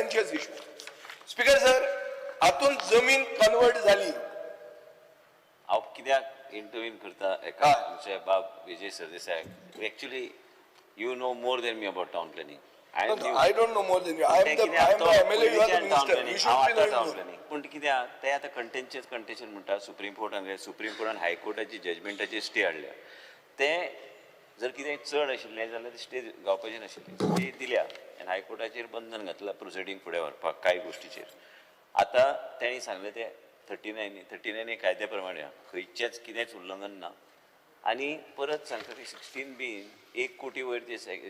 Contentious issue. Speaker sir, हातून जमीन convert झाली. हांव कित्याक इंटरवीन करता एका हय. आमचे बाब Vijay Sardesai, actually you know more than me about town planning. I I don't know more than you. I am the MLA, you are the minister, you should be knowing more. पूण कितें आहा, ते आतां कंटेन्शियस कंटेशन म्हणटा. सुप्रीम कोर्टान, सुप्रीम कोर्टान हायकोर्टाची जजमेंटाची स्टे हाडल्या. ते जर कितें चड आशिल्लें जाल्यार ते स्टे गावपाची नाशिल्ली. स्टे दिल्या आनी हायकोर्टाचेर बंधन घातलां प्रोसिडींग फुडें व्हरपाक कांय गोश्टीचेर. आतां तेणी सांगलें ते 39 39 कायद्या प्रमाणे आहा, खंयचेच कितेंच उल्लंघन ना. आनी परत सांगता की 16 बी 1 कोटी वयर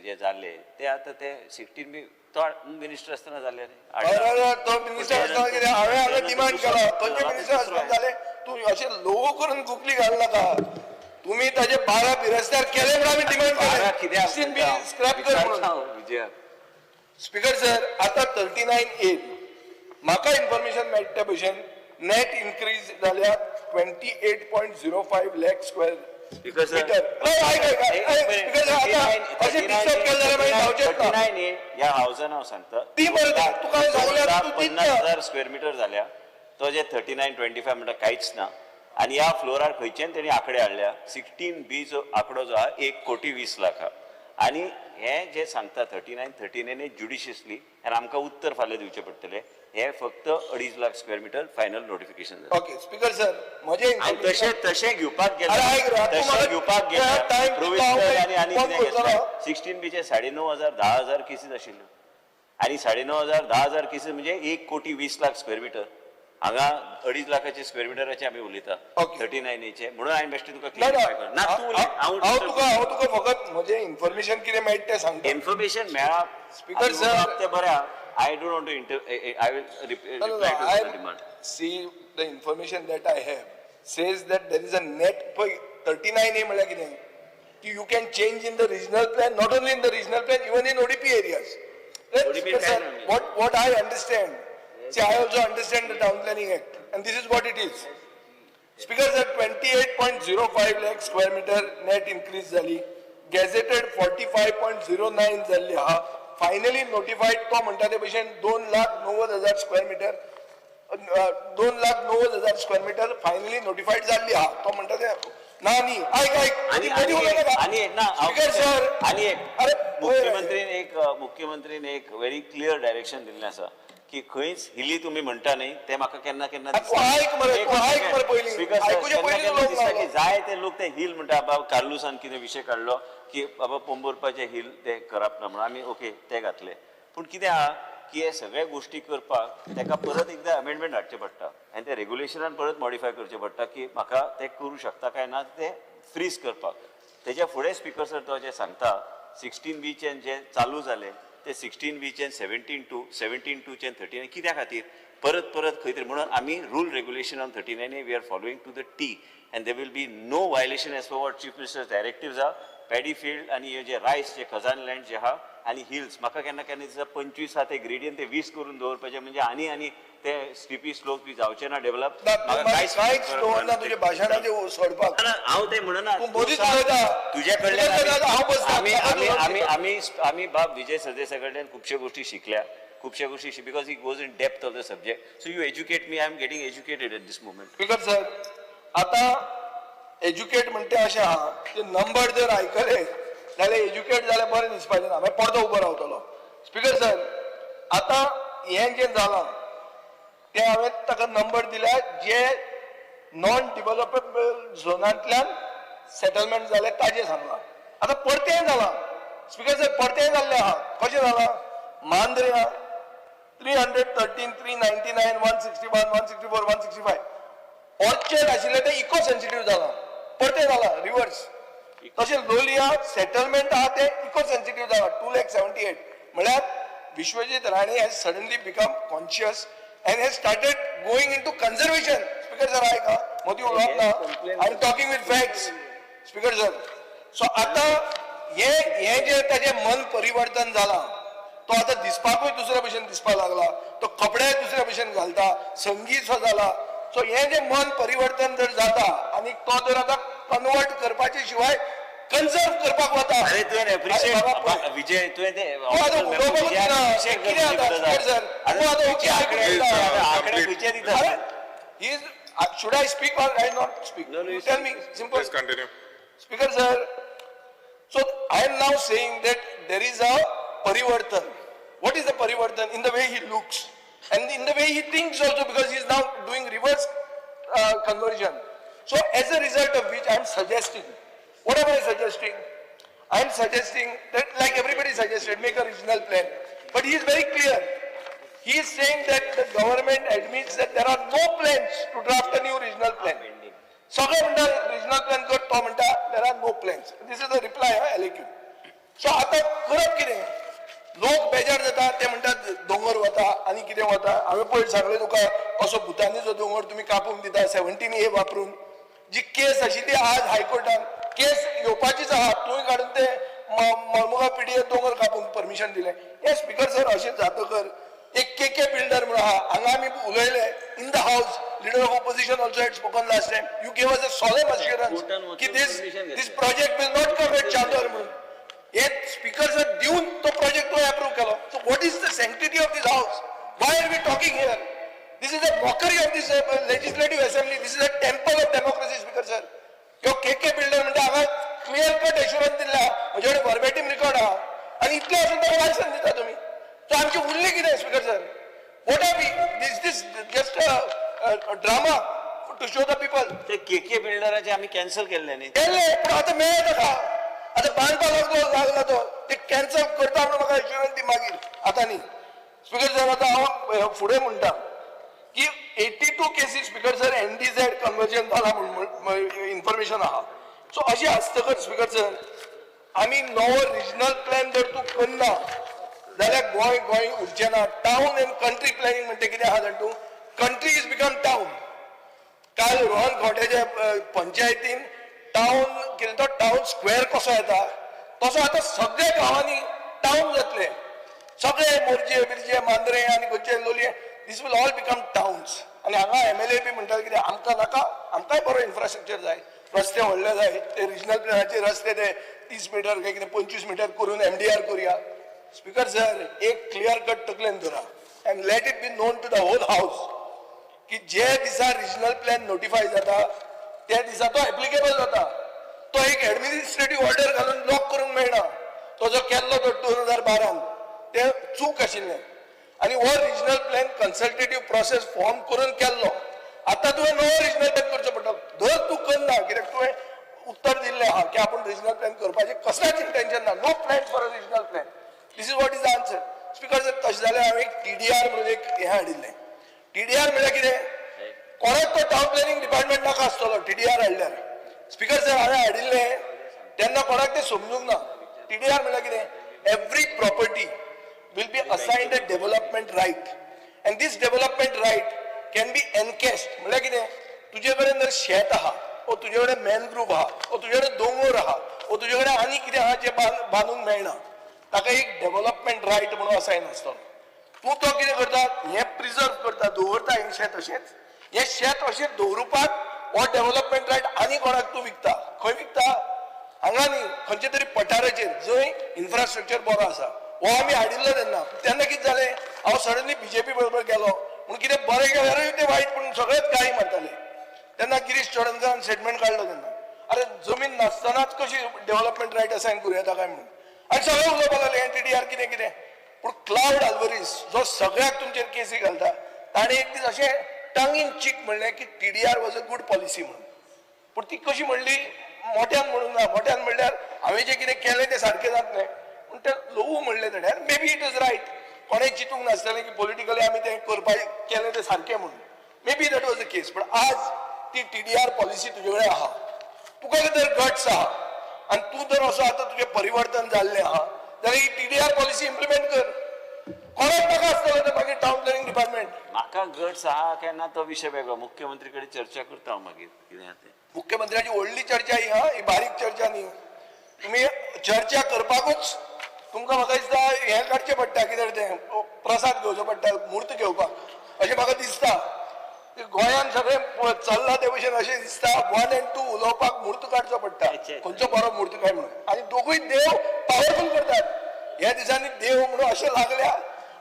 जे जाल्ले ते आतां ते 16 बी तो मिनिस्टर आसतना जाल्ले रे. हय हय हय, तो मिनिस्टर आसतना कितें हांवें हांवें डिमांड केला. खंयचे मिनिस्टर आसतना जालें? तूं अशें लोगो करून गुगली घाल नाका. तुमी ताजे 12 बिरस्तार केले म्हणून आमी डिमांड 12 केलें, कित्याक 16 बी स्क्रॅप कर म्हणून. विजया. स्पीकर सर, आता 39 ए म्हाका इन्फॉर्मेशन मेळटा त्या भशेन नेट इन्क्रीज जाल्या 28.05 lakh square speaker sir, meter. आयक आयक आयक, स्पीकर सर, आता अशें डिस्टर्ब केलें जाल्यार मागीर जावचेंच ना. 39 ए ह्या हावसान हांव सांगता. ती बरें ता, तुका हांवें सांगल्यार तूं 2,50,000 दितना. स्क्वेअर मिटर जाल्या. तो जे 39 25 म्हणटा कांयच ना. आनी ह्या फ्लोरार खंयच्यान तेणी आंकडे हाडल्या? 16 बी जो आंकडो जो आहा, 1 कोटी 20 लाख आहा. आनी हे जे सांगता 39 39 ज्युडिशियसली आनी आमकां उत्तर फाल्यां दिवचें पडटलें. हे फक्त 2.5 lakh square metre final notification जालें. ओके स्पीकर सर, म्हजें आनी तशें तशें घेवपाक अरे आयक रे, गेले, तूं तशें म्हाका घेवपाक तुज्या गेले time प्रोविजनल आनी फोन कितें करतलो. घेतलें, 16 बीचे 9,500, 10,000 केसीस आशिल्ल्यो आनी 9,500, 10,000 केसीस म्हणजे 1 कोटी 20 लाख स्क्वेअर मिटर. हांगा 2.5 लाखाचे स्क्वेअर मिटराचे आमी उलयता. 39 एचे म्हणून हांवें बेश्टें तुका ना क्लियरिफाय कर ना. तूं उलय. हांव हांव तुका फकत म्हजें इन्फॉर्मेशन कितें मेळटा तें सांगता. इन्फॉर्मेशन मेळ्ळा. Speaker आनी sir- उलोवप तें बरें आहा. I don't want to inter I will No, no, reply no. To I the demand. See, the information that I have says that there is a net. 39A म्हणल्यार कितें की you can change in the regional plan, not only in the regional plan, even in ODP areas. Then, ODP sir, काय ना? what I understand, see, I also understand the Town Planning Act, and this is what it is. Speaker sir, 28.05 lakh square meter net increase जाली. Gazetted 45.09 जाल्ली आहा. Finally notified तो म्हणटा ते भशेन 2,90,000 square metre, 2,90,000 square metre finally notified जाल्ली आहा. तो म्हणटा ते ना न्ही. आयक आयक. आणि मदीं उलोवं नाका. आणि एक ना स्पीकर सर, आणि एक अरे मुख्यमंत्रीन एक व्हेरी क्लिअर डायरेक्शन दिल्लें आसा की खंयच हिली तुमी म्हणटा न्ही, ते म्हाका केन्ना केन्ना तूं आयक मरे, तूं आयक मरे पयलीं. स्पीकर सर, आयकुचे केन्ना पयलीं केन्ना लोक दिसता की लागलो. जाय ते लोक ते हिल म्हणटा. बाबा कार्लुसान कितें विशय काडलो की बाबा पोंबुर्पाचे हिल ते करप ना म्हणून आमी ओके ते घातले. पूण कितें आहा की हे सगळे गोश्टी करपाक ताका परत एकदां अमेंडमेंट हाडचें पडटा आनी ते रेगुलेशनान परत मॉडिफाय करचें पडटा की म्हाका ते करूं शकता काय ना, ते फ्रीज करपाक. तेच्या फुडें स्पीकर सर, तो जे सांगता 16 बीचे जे चालू जाले ते 16 बीचे 17(2), 17(2)चे 39 कित्या खातीर परत परत खंय तरी म्हणून आमी rule regulation on 39 we are following to the T and there will be no violation as per what Chief Minister directives आहा. पॅडी फिल्ड आनी हे जे रायस जे खजान लँड जे आहा आनी हिल्स, म्हाका केन्ना केन्ना दिसता 25 आहा ते ग्रेडियंट ते 20 करून दवरपाचे, म्हणजे आनी आनी ते स्लिपी स्लोप बी जावचे ना डेव्हलप. ना, तूं कांयच दवरना तुज्या भाशणाचें सोडपाक. हांव ते म्हणना. तूं मदींच उलयता. तुज्या कडल्यान हांव बसता. आमी आमी आमी आमी आमी बाब विजय सरदेसाय कडल्यान खुबश्यो गोश्टी शिकल्या, खुबश्या गोश्टी, because he goes in depth of the subject. So you educate me. I am getting educated at this moment. Speaker sir, आता एज्युकेट म्हणटे अशें आहा ते नंबर जर आयकले जाल्यार एज्युकेट जाल्यार बरें दिसपाचें ना, मागीर परतो उबो रावतलो. स्पीकर सर, आतां हें जें जालां तें हांवें ताका नंबर दिल्या जे नॉन डिव्हलपेबल झोनांतल्यान सेटलमेंट जालें ताजें सांगलां. आतां परतेंय जालां स्पीकर सर, परतेंय जाल्लें आहा. कशें जालां? मांद्र्या 313, 399, 161, 164, 165 orchard आशिल्लें तें इको सेन्सिटीव जालां. परतें जालां रिवर्स. तशें लोलिया सेटलमेंट आहा तें इको सेन्सिटीव जालां, 2,78,000. म्हळ्यार Vishwajit Rane has suddenly become conscious and has started going into conservation. Speaker sir, आयक, मदीं उलोवप ना. I am talking with facts, Speaker sir. So आतां हे जे ताजें मन परिवर्तन जालां, तो आतां दिसपाकूय दुसऱ्या भशेन दिसपाक लागला, तो कपडेय दुसऱ्या भशेन घालता, संगीत सो जाला. सो हें जें मन परिवर्तन जर जाता आनी तो जर आतां कन्वर्ट करपाचे शिवाय कन्झर्व करपाक वता. अरे तुवें अरे बाबा, एप्रिशिएट विजय, तुवें ते तूं आतां उलोवपाकूच दिना. कितें आतां स्पीकर सर, तूं आतां ओके आयकून घेता. आकडे खंयचे दिता? अरे, he is, should I speak or I not speak? No, no, you tell me, simple. Please continue. Speaker sir, so I am now saying that there is a parivartan. What is the parivartan? In the way he looks and in the way he thinks also, because he is now doing reverse conversion. So as a result of which I am suggesting, what am I suggesting? I am suggesting that, like everybody suggested, make a regional plan. But he is very clear. He is saying that the government admits that there are no plans to draft a new regional plan. सगळे म्हणटा regional plan कर, तो म्हणटा there are no plans. This is the reply LAQ. So आतां करप कितें? लोक बेजार जाता, ते म्हणटात दोंगर वता आनी कितें वता. हांवें पयर सांगलें तुका, असो भुतानीचो दोंगर तुमी कापून दिता 17A वापरून. जी केस आशिल्ली आज हायकोर्टान केस येवपाचीच आहा, तुवें काडून ते मर्मुगा पिडीए दोंगर कापूंक परमिशन दिलें. हें स्पीकर सर अशें जातकर एक के के बिल्डर म्हणून आहा, हांगा आमी उलयले in the house, leader of opposition also had spoken last time, you gave us a solemn assurance कोर्टान वचून की this permission घेतलें. This project will not come at Chandor म्हणून. हे स्पीकर सर दिवन तो प्रोजेक्ट तो अप्रूव्ह केलो. So what is the sanctity of this house? Why are we talking here? This is a mockery of this legislative assembly. This is a temple of democracy, speaker sir. ह्यो K K builder म्हणटा हांगा clear cut assurance दिल्ले आहा, म्हजे कडेन वर्बेटीम record आहा, आनी इतलें आसून ताका लायसन्स दिता तुमी. सो आमची उरली कितें speaker sir? What are we? This just drama to show the people. ते के के बिल्डराचे आमी कॅन्सल केल्ले न्ही. केल्ले, पूण आतां मेळ्ळें ताका, आतां बांदपाक लागलो लागला तो, ते कॅन्सल करता म्हणून म्हाका एश्युरन्स दी मागीर. आतां न्ही स्पीकर सर, आतां हांव फुडें म्हणटा की 82 cases, speaker sir, NDZ conversion जाला म्हूण इन्फॉर्मेशन आहा. सो अशें आसतकच स्पीकर सर, आमी नवो रिजनल प्लॅन जर तूं करना जाल्यार गोंय गोंय उरचें ना. टावन एंड कंट्री प्लॅनिंग म्हणटा कितें आहा जाणा तूं? Country is become town. काल रोहन खंवट्याच्या पंचायतीन टावन कितें तो टावन स्क्वेअर कसो येता तसो आतां सगळे गांवांनी टावन जातले. सगळे मोरजे बिरजे मांद्रे आनी खंयचे लोलये, this will all become towns. आनी हांगा एमएलए बी म्हणटाले कितें आमकां नाका, आमकांय बरो इन्फ्रास्ट्रक्चर जाय, रस्ते व्हडले जाय, ते रिजनल प्लॅनाचे रस्ते ते 30 मिटर काय कितें 25 मिटर करून एमडीआर करुया. स्पीकर सर, एक क्लियर कट तकलेन धरा and let it be known to the whole house की जे दिसा रिजनल प्लॅन नोटिफाय जाता त्या दिसा तो एप्लिकेबल जाता. तो एक एडमिनिस्ट्रेटीव ऑर्डर घालून लॉक करूंक मेळना. तो जो केल्लो तो 2012 ते चूक आशिल्लें आनी हो regional plan consultative process form करून केल्लो. आतां तुवें नवो रिजनल प्लॅन करचो पडटलो. धर तूं करना, कित्याक तुवें उत्तर दिल्लें आहा की आपूण रिजनल प्लॅन करपाचें कसलेंच इंटेन्शन ना, no plan for a regional plan. This is what is the answer. Speaker sir, तशें जाल्यार हांवें एक टीडीआर म्हणून एक हें हाडिल्लें. टीडीआर म्हळ्यार कितें? कोणाक तो टावन प्लॅनिंग डिपार्टमेंट नाका आसतलो टीडीआर हाडल्यार. स्पीकर सर, हांवें हाडिल्लें तेन्ना कोणाक तें समजूंक ना. टीडीआर म्हळ्यार कितें? Every property will be assigned a development right and this development right can be encashed. म्हळ्यार कितें? तुजे कडेन जर शेत आहा ओ तुजे कडेन मॅनग्रूव आहा ओ तुजे कडेन दोंगोर आहा ओ तुजे कडेन आनी कितें आहा जें बांदूंक मेळना, ताका एक डेव्हलपमेंट रायट म्हणून असायन आसतलो. तूं तो कितें करता, हें प्रिजर्व करता, दवरता हें शेत अशेंच, हें शेत अशें दवरुपाक हो डेव्हलपमेंट रायट आनी कोणाक तूं विकता. खंय विकता? हांगा न्ही, खंयच्या तरी पठाराचेर जंय इन्फ्रास्ट्रक्चर बरो आसा. हो आमी हाडिल्लो तेन्ना. तेन्ना कितें जालें, हांव सडनली बीजेपी बरोबर गेलो म्हणून कितें बरें केल्यारूय तें वायट म्हणून सगळेच गाळी मारताले. तेन्ना गिरीश चोडणकारान स्टेटमेंट काडलो तेन्ना, अरे जमीन नासतनाच कशी डेव्हलपमेंट रायट असायन करूं येता काय म्हणून, आनी सगळें उलोवपाक लागले एनटीडीआर कितें कितें. पूण क्लावड आल्वरीस जो सगळ्याक तुमचेर केसी घालता, ताणें एक दीस अशें टंग इन चीक म्हणलें की TDR was a good policy म्हणून. पूण ती कशी म्हणली, मोठ्यान म्हणूंक ना. मोठ्यान म्हणल्यार हांवें जें कितें केलें तें सारकें जातलें, पूण तें ल्हवू म्हणलें ताणें. आनी may be it is right. कोणें चिंतूंक नासतलें की पॉलिटिकली आमी तें करपाक केलें तें सारकें म्हणून. May be that was the case. पूण आज ती टीडीआर पॉलिसी तुजे कडेन आहा, तुका जर गट्स आहा आनी तूं जर असो आतां तुजें परिवर्तन जाल्लें आहा जाल्यार ही टीडीआर पॉलिसी इम्प्लिमेंट कर. कोणाक नाका आसतलें तें मागीर टावन प्लॅनिंग डिपार्टमेंट. म्हाका गट्स आहा काय ना तो विशय वेगळो. मुख्यमंत्री कडेन चर्चा करता हांव मागीर कितें आहा तें. मुख्यमंत्र्याची व्हडली चर्चा ही हा, ही बारीक चर्चा न्ही. तुमी चर्चा करपाकूच तुमकां म्हाका दिसता हें काडचें पडटा, कितें तें प्रसाद घेवचो पडटा मूर्त घेवपाक, अशें म्हाका दिसता. गोंयांत सगळें चल्लां ते भशेन अशें दिसता. वन अँड टू उलोवपाक म्हूर्त काडचो पडटा, खंयचो बरो म्हूर्त काय म्हणून. आनी दोगूय देव पावरफूल करतात. ह्या दिसांनी देव म्हणून अशें लागल्या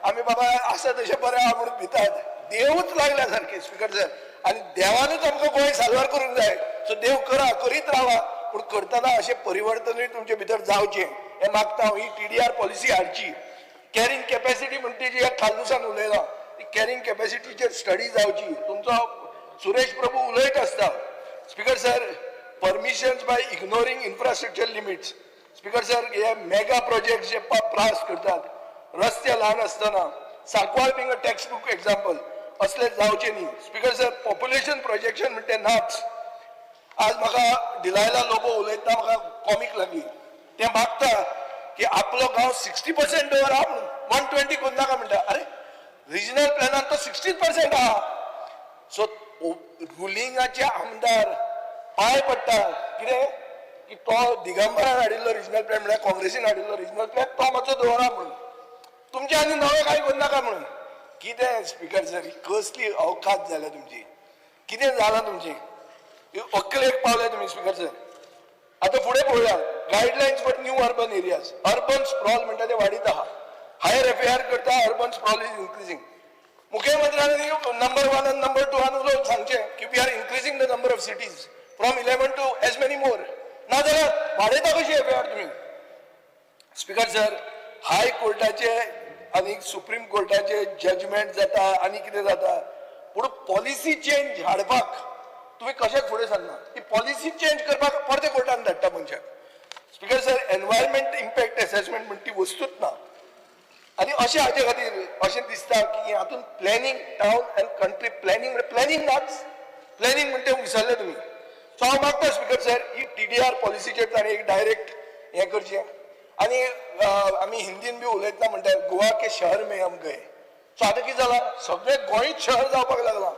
आमी बाबा आसा तशें बरें आहा म्हणून भितात. देवूच लागल्या सारके स्पीकर सर. आनी देवानूच आमकां गोंय साल्वार करूंक जाय. सो देव करा, करीत रावा, पूण करतना अशें परिवर्तनूय तुमचे भितर जावचें हें मागता हांव. ही टीडीआर पॉलिसी हाडची. कॅरिंग कॅपॅसिटी म्हणटी जी ह्या कार्लुसान उलयला, ती कॅरिंग कॅपॅसिटीचेर स्टडी जावची. तुमचो सुरेश प्रभू उलयत आसता. Speaker sir, permissions by ignoring infrastructure limits. Speaker sir, हे मेगा प्रोजेक्ट जे प्रास करतात रस्ते ल्हान आसतना, Sancoale being a text book example, असले जावचे न्ही. स्पीकर सर, पॉप्युलेशन प्रोजेक्शन म्हणटे नाच. आज म्हाका डिलायला लोबो उलयतना म्हाका कॉमीक लागली. ते मागता की आपलो गांव 60% दवर आहा म्हणून, 120 करूं नाका म्हणटा. अरे, रिजनल प्लॅनान तो 60% आहा. सो रुलिंगाचे आमदार पांय पडटा कितें की तो दिगंबरान हाडिल्लो रिजनल प्लॅन, म्हळ्यार काँग्रेसीन हाडिल्लो रिजनल प्लॅन तो मातसो दवरा म्हणून, तुमचे आनी नवें कांय करूं नाका म्हणून. कितें स्पीकर सर, ही कसली अवकात जाल्या तुमची? कितें जालां तुमचें? अक्कलेक पावले तुमी स्पीकर सर? आतां फुडें पळोवया. Guidelines for new urban areas. Urban sprawl म्हणटा ते वाडीत आहा. हायर एफएआर करता, urban sprawl is increasing. मुख्यमंत्र्यांनी नंबर वन आनी नंबर टू आन उलोवन सांगचें की we are increasing the number of cities from 11 to as many more. नाजाल्यार वाडयता कशी एफएआर तुमी? स्पीकर सर, हाय कोर्टाचे आनी सुप्रीम कोर्टाचे जजमेंट जाता आनी कितें जाता, पूण पॉलिसी चेंज हाडपाक तुमी कशेंच फुडें सरना. ती पॉलिसी चेंज करपाक परते कोर्टान धाडटा मनशाक. Speaker sir, environment impact assessment म्हण ती वस्तूच ना. आनी अशें हाचे खातीर अशें दिसता की हातूंत planning, town and country planning म्हणजे प्लॅनिंग नाच. प्लॅनिंग म्हणटे विसरले तुमी. सो हांव मागता स्पीकर सर, ही टीडीआर पॉलिसीचेर ताणें एक डायरेक्ट हें करचें. आनी आमी हिंदीन बी उलयतना म्हणटा, गोवा के शहर में हम गए. सो आतां कितें जालां, सगळें गोंयच शहर जावपाक लागलां.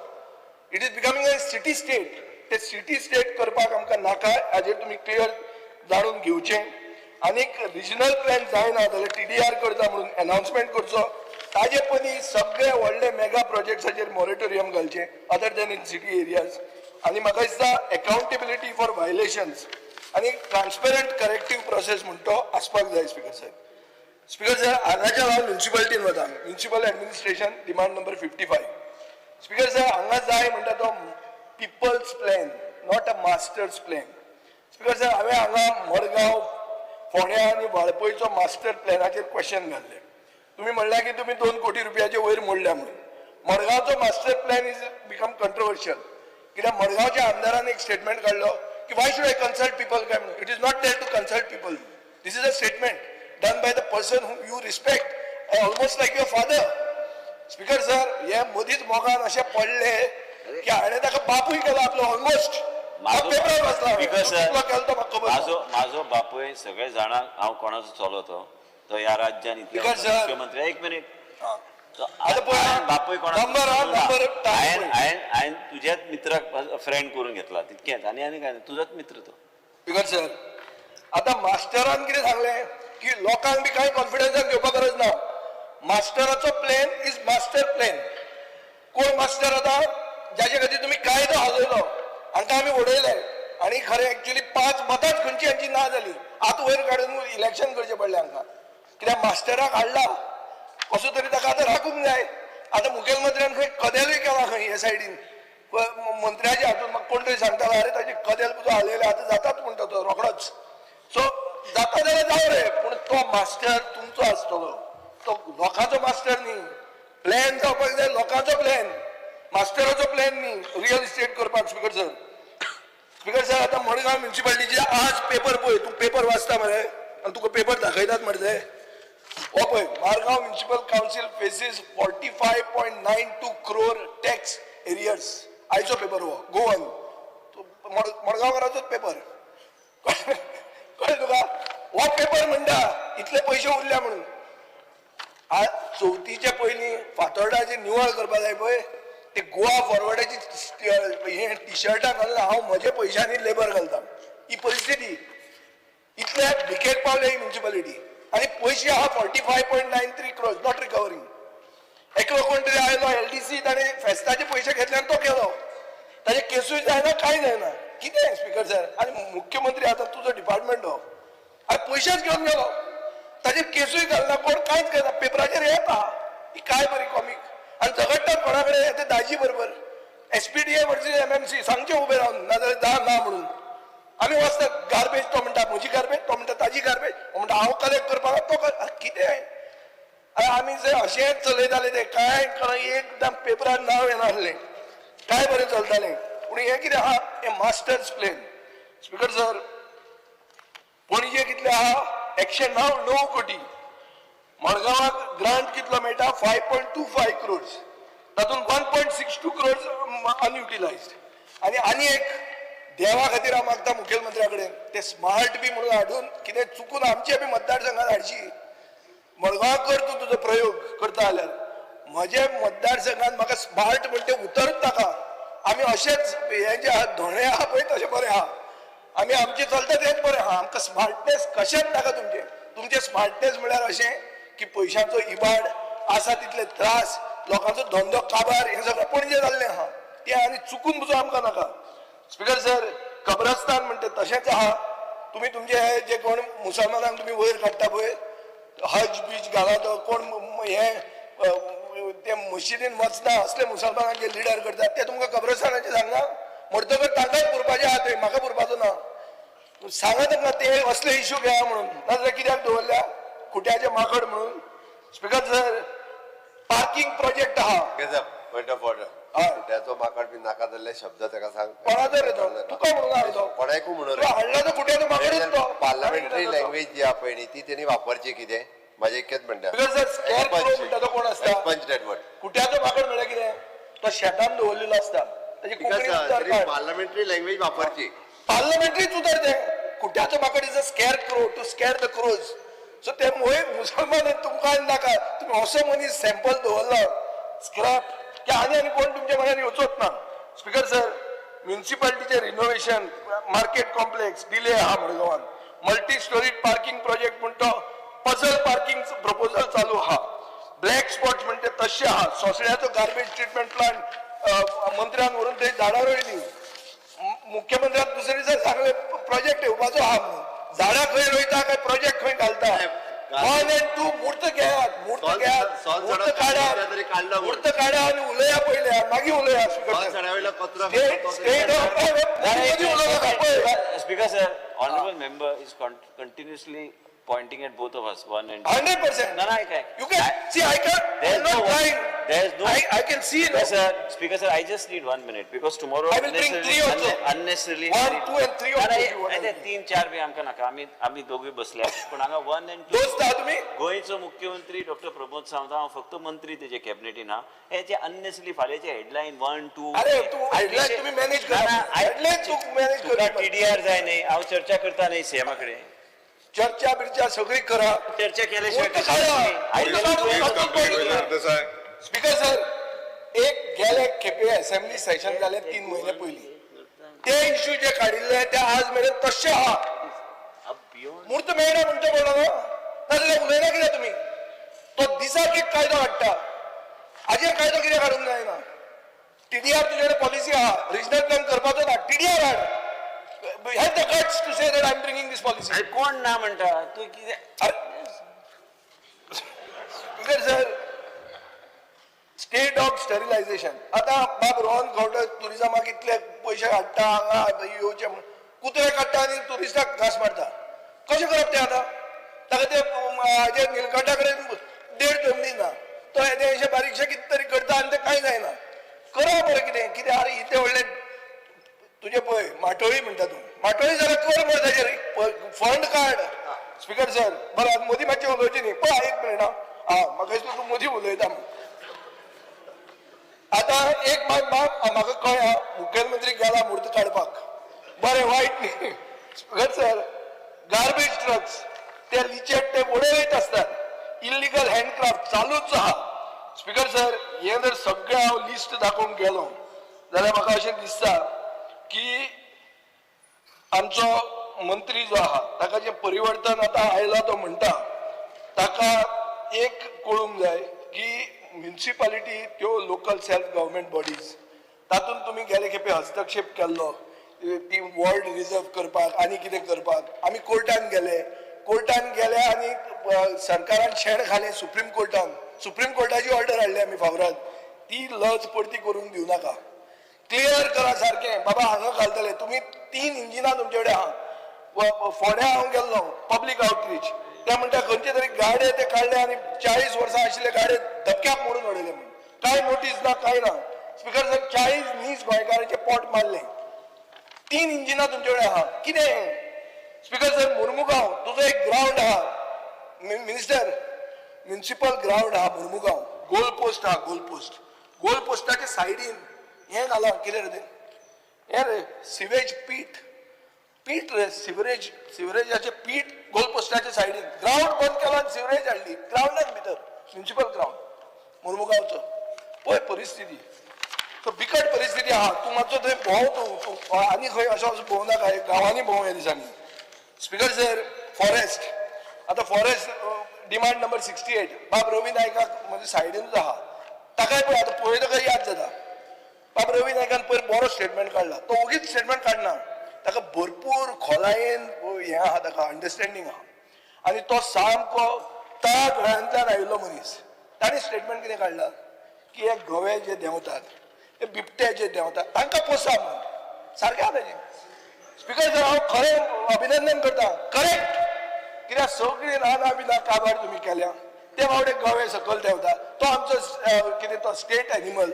It is becoming a city state. ते सिटी स्टेट करपाक आमकां नाका, हाजेर तुमी क्लियर जाणून घेवचें. आनीक रिजनल प्लॅन जायना जाल्यार टीडीआर करता म्हणून अनाउन्समेंट करचो. ताजे पयलीं सगळे व्हडले मेगा प्रोजेक्ट्साचेर मॉरेटोरियम घालचें, other than in city areas. आनी म्हाका दिसता अकाउंटेबिलिटी फॉर व्हायलेशन्स आनी ट्रान्सपरंट करेक्टीव प्रोसेस म्हण तो आसपाक जाय स्पीकर साहेब. स्पीकर साहेब, हांगाच्यान हांव म्युन्सिपालिटीन वता. Municipal administration, demand number 55. Speaker साहेब, हांगा जाय म्हणटा तो people's plan, not a master's plan. Speaker साहेब, हांवें हांगा मडगांव, फोंड्या आनी वाळपयचो मास्टर प्लॅनाचेर क्वेश्चन घाल्ले. तुमी म्हणल्या की तुमी 2 कोटी रुपयाचे वयर मोडल्या म्हणून. मडगांवचो master plan is become controversial, कित्याक मडगांवच्या आमदारान एक स्टेटमेंट काडलो की why should I consult people काय म्हणून. It is not there to consult people. This is a statement done by the person whom you respect almost like your father. Speaker sir, हे मदींच मोगान अशें पडले की हाणें ताका बापूय केलो आपलो ऑलमोस्ट. पेपरार वाचला. स्पीकर सर, कितलो केलो तो म्हाका खबर ना. म्हाजो बापूय सगळे जाणा हांव कोणाचो चलो. तो तो ह्या राज्यान इतले स्पीकर सर. मुख्यमंत्री. एक मिनिट. हा. आतां पळय, हांवें बापूय कोणाचो नंबर हा, चलो ना. नंबर टाक हांवें पळय. हांवें हांवें तुज्याच मित्राक फ्रेंड करून घेतला तितकेंच. आनी आनी काय ना, तुजोच मित्र तो. स्पीकर सर, आतां मास्टरान कितें सांगलें की लोकांक बी कांय कॉन्फिडन्सान घेवपाक गरज ना. मास्टराचो प्लॅन is master plan. कोण मास्टर आतां? जाचे खातीर तुमी कायदो हालयलो, हांकां आमी उडयले. आनी खरें एक्चुअली पांच मतांच खंयची हांची ना जाली. आतां वयर काडून इलेक्शन करचें पडलें हांकां, कित्याक मास्टराक हाडला कसो तरी ताका आतां राखूंक जाय. आतां मुखेलमंत्र्यान खंय कदेलूय केला खंय हे सायडीन मंत्र्याच्या हातून. म्हाका कोण तरी सांगतालो, अरे, ताची कदेल तुजो हालयलें, आतां जाताच म्हणटा तो रोखडोच. सो जाता जाल्यार जावं रे, पूण तो मास्टर तुमचो आसतलो, तो लोकांचो मास्टर न्ही. प्लॅन जावपाक जाय लोकांचो प्लॅन, मास्टराचो प्लॅन न्ही रियल इस्टेट करपाक. स्पीकर सर, स्पीकर सर, आतां मडगांव म्युन्सिपालिटीचे आज पेपर पळय. तूं पेपर वाचता मरे आनी तुका पेपर दाखयतात मरे ते. हो पळय, Margao Municipal Council faces 45.92 crore tax arrears. आयचो पेपर हो, गोवन मडगांवकाराचोच पेपर. कळ्ळें तुका? हो पेपर म्हणटा इतले पयशे उरल्या म्हणून. आज चवथीच्या पयलीं फातोर्डाचेर निवळ करपा जाय पळय, ते गोवा फॉरवर्डाची हे टिशर्टां घालून हांव म्हज्या पयशांनी लेबर घालता. ही परिस्थिती, इतल्या भिकेक पावल्या ही म्युन्सिपालिटी. आनी पयशे आहा 45.93 crores, not recovering. एकलो कोण तरी आयलो एलडीसी. सी ताणें फेस्ताचे पयशे घेतले आनी तो केलो. ताजे केसूय जायना, कांय जायना. कितें स्पीकर सर? आनी मुख्यमंत्री आतां तुजो डिपार्टमेंट हो, आनी पयशेच घेवन गेलो, ताजेर केसूय घालना, कोण कांयच करना. पेपराचेर येता ही काय बरी कॉमीक. आनी झगडटात कोणा कडेन ते दाजी बरोबर. SPDA versus MMC सांगचें उबें रावन, नाजाल्यार दा ना म्हणून. आमी वचतात गार्बेज, तो म्हणटा म्हजी गार्बेज, तो म्हणटा ताजी गार्बेज, तो म्हणटा हांव कलेक्ट करपाक, तो कितें. आनी आमी जर अशेंच चलयताले ते कांय कळना, एकदम पेपरार नांव येनासलें, काय बरें चलतालें. पूण हें कितें आहा, हें masters plan. Speaker sir, Panaji कितले आहा, 109 कोटी. मडगांवाक ग्रांट कितलो मेळटा, 5.25 क्रोर्स, तातूंत 1.62 क्रोर्स अनयुटिलायज्ड. आनी आनी एक देवा खातीर हांव मागता मुखेलमंत्र्या कडेन, ते स्मार्ट बी म्हणून हाडून कितें चुकून आमचे बी मतदारसंघात हाडशी. मडगांवाक कर तूं तुजो प्रयोग करता जाल्यार, म्हजे मतदारसंघात म्हाका स्मार्ट म्हणटे उतरूच नाका. आमी अशेंच हे जे आहा धोणे आहा पळय तशें बरें आहा, आमी आमचें चलता तेंच बरें आहा. आमकां स्मार्टनेस कशेंच नाका तुमचें. तुमचें स्मार्टनेस म्हळ्यार अशें की पयशांचो इबाड आसा तितले त्रास, लोकांचो धंदो काबार, हें सगळें पणजे जाल्लें आहा तें आनी चुकून पसून आमकां नाका. स्पीकर सर, कब्रस्तान म्हणटे तशेंच आहा. तुमी तुमचे हे जे कोण मुसलमानांक तुमी वयर काडटा पळय, हज बीज घाला, तो कोण हे ते मशिदीन वचना असले मुसलमानांक जे लिडर करतात ते तुमकां कब्रस्तानाचें सांगना. म्हणटकच तांकांच पुरपाचें आहा थंय, म्हाका पुरपाचो ना. सांगा तांकां ते असले इश्यू घेया म्हणून, नाजाल्यार कित्याक दवरल्या खुट्याचे माकड म्हणून. स्पीकर सर, पार्किंग प्रोजेक्ट आहा. Point of order. हय. त्याचो माकड बी नाका जाल्ले शब्द ताका सांग. कोणाचो रे तो? तुका म्हणून हाडलो तो. कोणाकूय म्हणून तुका हाडला तो खुट्याचो माकडूच तो. पार्लमेंटरी लँग्वेज जी आहा पळय न्ही, ती तेणी वापरची. कितें म्हाजें इतकेंच म्हणटा. स्पीकर सर, स्कॅर क्रो म्हणटा तो कोण आसता? पंच that word. खुट्याचो माकड म्हणल्यार कितें? तो शेतान दवरलेलो आसता. ताची कोंकणी उतर काड. Parliamentary language वापरची. पार्लमेंटरीच उतर तें. खुट्याचो माकड is a scarecrow, to scare the crows. So ते मोहे मुसलमान तुमकां आनी नाका. तुमी असो मनीस सॅम्पल दवरला स्क्रॅप की आनी आनी कोण तुमच्या मनान येवचोच ना. स्पीकर सर, म्युनिसिपालिटीचे रिनोव्हेशन, मार्केट कॉम्प्लेक्स डिले आहा मडगांवान. मल्टी स्टोरी पार्किंग प्रोजेक्ट म्हणतो पझल पार्किंग प्रपोजल चालू आहा. ब्लॅक स्पॉट्स म्हणटे तशे आहा. सोसळ्याचो गार्बेज ट्रिटमेंट प्लांट मंत्र्यान व्हरून थंय झाडां रोयली. मुख्यमंत्र्यान दुसरे दिसा सांगले प्रोजेक्ट येवपाचो आहा म्हणून. झाडां खंय रोयता काय प्रोजेक्ट खंय घालता? 1 and 2 मूर्त घेयात, मूर्त घेयात, मूर्त काडा, मूर्त काडा आनी उलया पयले, मागीर उलया. Speaker sir, honourable member is continuously pointing at both of us, one and 100%. No, no, I can. You can see, I can. There's I'm not no trying. There's no. I can see. Speaker sir, Speaker sir, I just need 1 minute because tomorrow. I will bring 3 also. Unnecessarily. 1, 2 and 3 also. 3 4 बी आमकां नाका. आमी आमी दोगूय बसल्या पूण हांगा 1 and 2. दोस्त आहा तुमी. गोंयचो मुख्यमंत्री डॉक्टर प्रमोद सावंत, हांव फक्त मंत्री तेजे कॅबिनेटीन हा. हे जे अननेसरी फाल्यांचे हेडलायन 1 2. अरे तूं हेडलायन तुमी मॅनेज करा. हेडलायन तूं मॅनेज तुका कर. टीडीआर जाय न्ही. हांव चर्चा करता न्ही सीएमा कडेन. चर्चा बिर्चा सगळी करा. चर्चा केल्याशिवाय. स्पीकर सर, एक गेले खेपे असेंब्ली सेशन जाले 3 म्हयने पयलीं, ते इश्यू जे काडिल्ले ते आज मेरेन तशे आहा. मूर्त मेळना म्हणचे पडलो न्हू, नाजाल्यार उलयना कित्याक तुमी? तो दिसाक एक कायदो हाडटा, हाजेर कायदो कित्याक हाडूंक जायना? टीडीआर तुजे कडेन पॉलिसी आहा, रिजनल प्लॅन करपाचो ना, टीडीआर हाड. Have the guts to say that I am bringing this policy. अरे कोण ना म्हणटा तूं कितें? Speaker sir, state of sterilisation. आतां बाब रोहन खंवटे टुरिजमाक इतले पयशे हाडटा, हांगा येवचे म्हूण कुत्रे काडटा आनी टुरिस्टाक घांस मारता. कशें करप तें आतां? ताका ते हाजे निलकंठा कडेन देड जमनी ना, तो येदें अशें बारीकशें कितें तरी करता आनी तें कांय जायना. करा बरें कितें कितें. आरे इतलें व्हडलें तुजें पळय माटोळी म्हणटा तूं, माटोळी जाल्यार कर मरे ताजेर फंड काड. स्पीकर सर, बरें मोदी मातशें उलोवचें न्ही, पळय एक मिनट. आं, म्हाका दिसता तूं मोदी उलयता. आतां एक मात म्हाका कळ्ळा, मुखेलमंत्री गेला मूर्त काडपाक, बरें वायट न्ही. स्पीकर सर, गार्बेज ट्रक्स ते लिचेट ते उडयत आसतात, इल्लिगल हँडक्राफ्ट चालूच आहा. स्पीकर सर, हें जर सगळें हांव लिस्ट दाखोवंक गेलो जाल्यार म्हाका अशें दिसता की आमचो मंत्री जो आहा ताका जें परिवर्तन आतां आयलां तो म्हणटा, ताका एक कळूंक जाय की म्युनिसिपालिटी त्यो लोकल सेल्फ गव्हर्मेंट बॉडीज तातूंत तुमी गेले खेपे हस्तक्षेप केल्लो, ती वॉर्ड रिजर्व करपाक आनी कितें करपाक. आमी कोर्टान गेले, कोर्टान गेले आनी सरकारान शेण घालें सुप्रीम कोर्टान. सुप्रीम कोर्टाची ऑर्डर हाडली आमी फावराद. ती लज परती करूंक दिवं नाका, क्लियर करा सारकें. बाबा हांगा घालतले तुमी 3 इंजिनां तुमचे कडेन आहा. फोंड्या हांव गेल्लो पब्लीक आवटरीच, ते म्हणटा खंयचे तरी गाडे ते काडले आनी 40 वर्सां आशिल्ले गाडे धपक्याक मोडून उडयले म्हूण, कांय नोटीस ना, कांय ना. स्पिकर साहेब, 40 नीज गोंयकारांचे पोट मारले. 3 इंजिनां तुमचे कडेन आहा, कितें? स्पिकर सर, मुर्मुगांव तुजो एक ग्रावंड आहा, मिनिस्टर, म्युनिसिपल ग्रावंड आहा मुर्मुगांव, गोल पोस्ट आहा, गोल पोस्ट, गोल पोस्टाच्या सायडीन हें घालां, कितें रे तें, हें रे सिवेज पीट, पीट रे, सिवरेज, सिवरेजाचें पीट गोल पोस्टाच्या सायडीन. ग्रावंड बंद केला आनी सिवरेज हाडली ग्रावंडान भितर, म्युनिसिपल ग्रावंड मुर्मुगांवचो. पळय परिस्थिती, सो बिकट परिस्थिती आहा. तूं मातसो थंय भोंव, तूं आनी खंय असो असो भोंव नाका, गांवांनी भोंव ह्या दिसांनी. स्पिकर सर, फॉरेस्ट, आतां फॉरेस्ट डिमांड नंबर 68, बाब रवी नायकाक म्हज्या सायडीनूच आहा, ताकाय पळय आतां पळयतकच याद जाता. बाब रवी नायकान पयर बरो स्टेटमेंट काडला, तो ओगीच स्टेटमेंट काडना, ताका भरपूर खोलायेन हें आहा, ताका अंडरस्टँडींग आहा आनी तो सामको तळागळांतल्यान आयिल्लो मनीस. ताणें स्टेटमेंट कितें काडला की हे गवे जे देंवतात, ते बिबटे जे देंवतात, तांकां पोसा म्हूण. सारकें आहा तेजें. स्पिकर सर, हांव खरें अभिनंदन करता, करेक्ट. कित्याक सगळीं रानां बिनां काबार तुमी केल्या, ते फावटे गवे सकयल देंवता, तो आमचो कितें तो स्टेट एनिमल,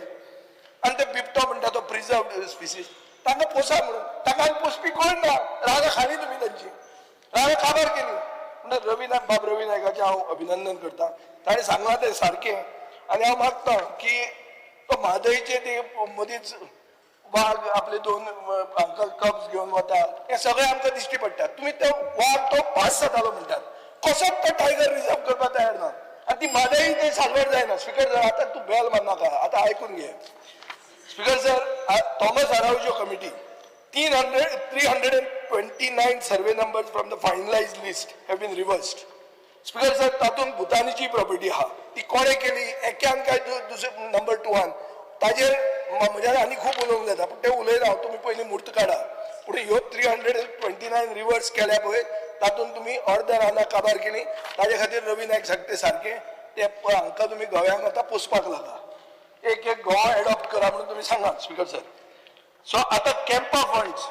आनी ते बिबटो म्हणटा तो प्रिजर्व स्पिसीस, तांकां पोसा म्हणून. तांकां पोसपी कोण ना, रानां खाली तुमी तांची, रानां काबार केली. म्हणटा रवी नायक, बाब रवी नायकाचें हांव अभिनंदन करता, ताणें सांगलां तें सारकें. आनी हांव मागता की तो म्हादयचे ते मदींच वाग आपले 2 हांकां कब्स घेवन वता, हें सगळें आमकां दिश्टी पडटा. तुमी तो वाग तो पास जातालो म्हणटात, कसोच तो टायगर रिजर्व करपाक तयार ना आनी ती म्हादय ते साल्वार जायना. स्पिकर सर, आतां तूं बेल मारनाका, आतां आयकून घे. Speaker sir, Thomas Araujo committee, 329 survey numbers from the finalise list have been reversed. Speaker sir, तातूंत भुतानीची प्रॉपर्टी आहा, ती कोणें केली एक्यान काय दुसरे नंबर 2 ताजेर म्हज्यान आनी खूब उलोवंक जाता, पूण तें उलयना हांव, तुमी पयलीं म्हूर्त काडा. पूण ह्यो 329 रिवर्स केल्या पळय, तातूंत तुमी अर्द रानां काबार केली. ताजे खातीर रवी नायक सांगता सारकें, ते हांकां तुमी गोव्यांक आतां पोसपाक लागा, एक एक गोवा एडॉप्ट करा म्हणून तुमी सांगा. स्पिकर सर, सो आतां CAMPA funds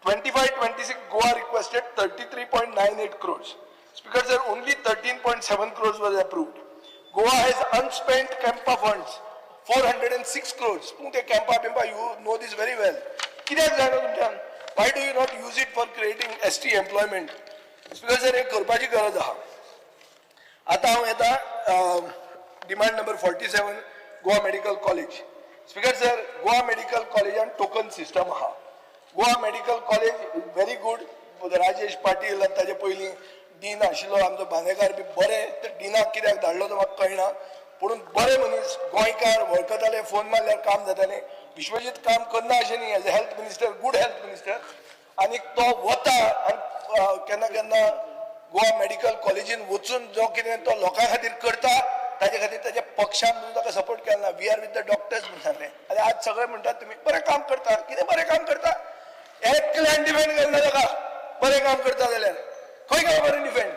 25-26 Goa requested 33.98 crores. Speaker sir, only 13.7 crores was approved. Goa has unspent CAMPA funds 406 crores. पूण ते CAMPA बिम्पा, you know this very well. कित्याक जायना तुमच्यान? Why do you not use it for creating ST employment? Speaker sir, हें करपाची गरज आहा. आतां हांव येता demand number 47, Goa medical college. Speaker sir, Goa medical कॉलेजान टोकन सिस्टम आहा. Goa medical college very good, Rajesh Patil आनी ताजे पयलीं डीन आशिल्लो आमचो बांदेकार बी बरे, ते डिनाक कित्याक धाडलो तो म्हाका कळना, पूण बरे मनीस, गोंयकार, वळखताले, फोन मारल्यार काम जातालें. विश्वजीत काम करना अशें न्ही, as a health minister, good health minister. आनी तो वता आनी केन्ना केन्ना गोवा मेडिकल कॉलेजीन वचून जो कितें तो लोकां खातीर करता, ताजे खातीर ताच्या पक्षान म्हणून ताका सपोर्ट केला ना. We are with the doctors म्हणून सांगलें. आनी आज सगळे म्हणटात तुमी बरें काम करता, कितें बरें काम करता? एकल्यान डिफेंड करना ताका, बरें काम करता जाल्यार खंय गेलो बरें डिफेंड?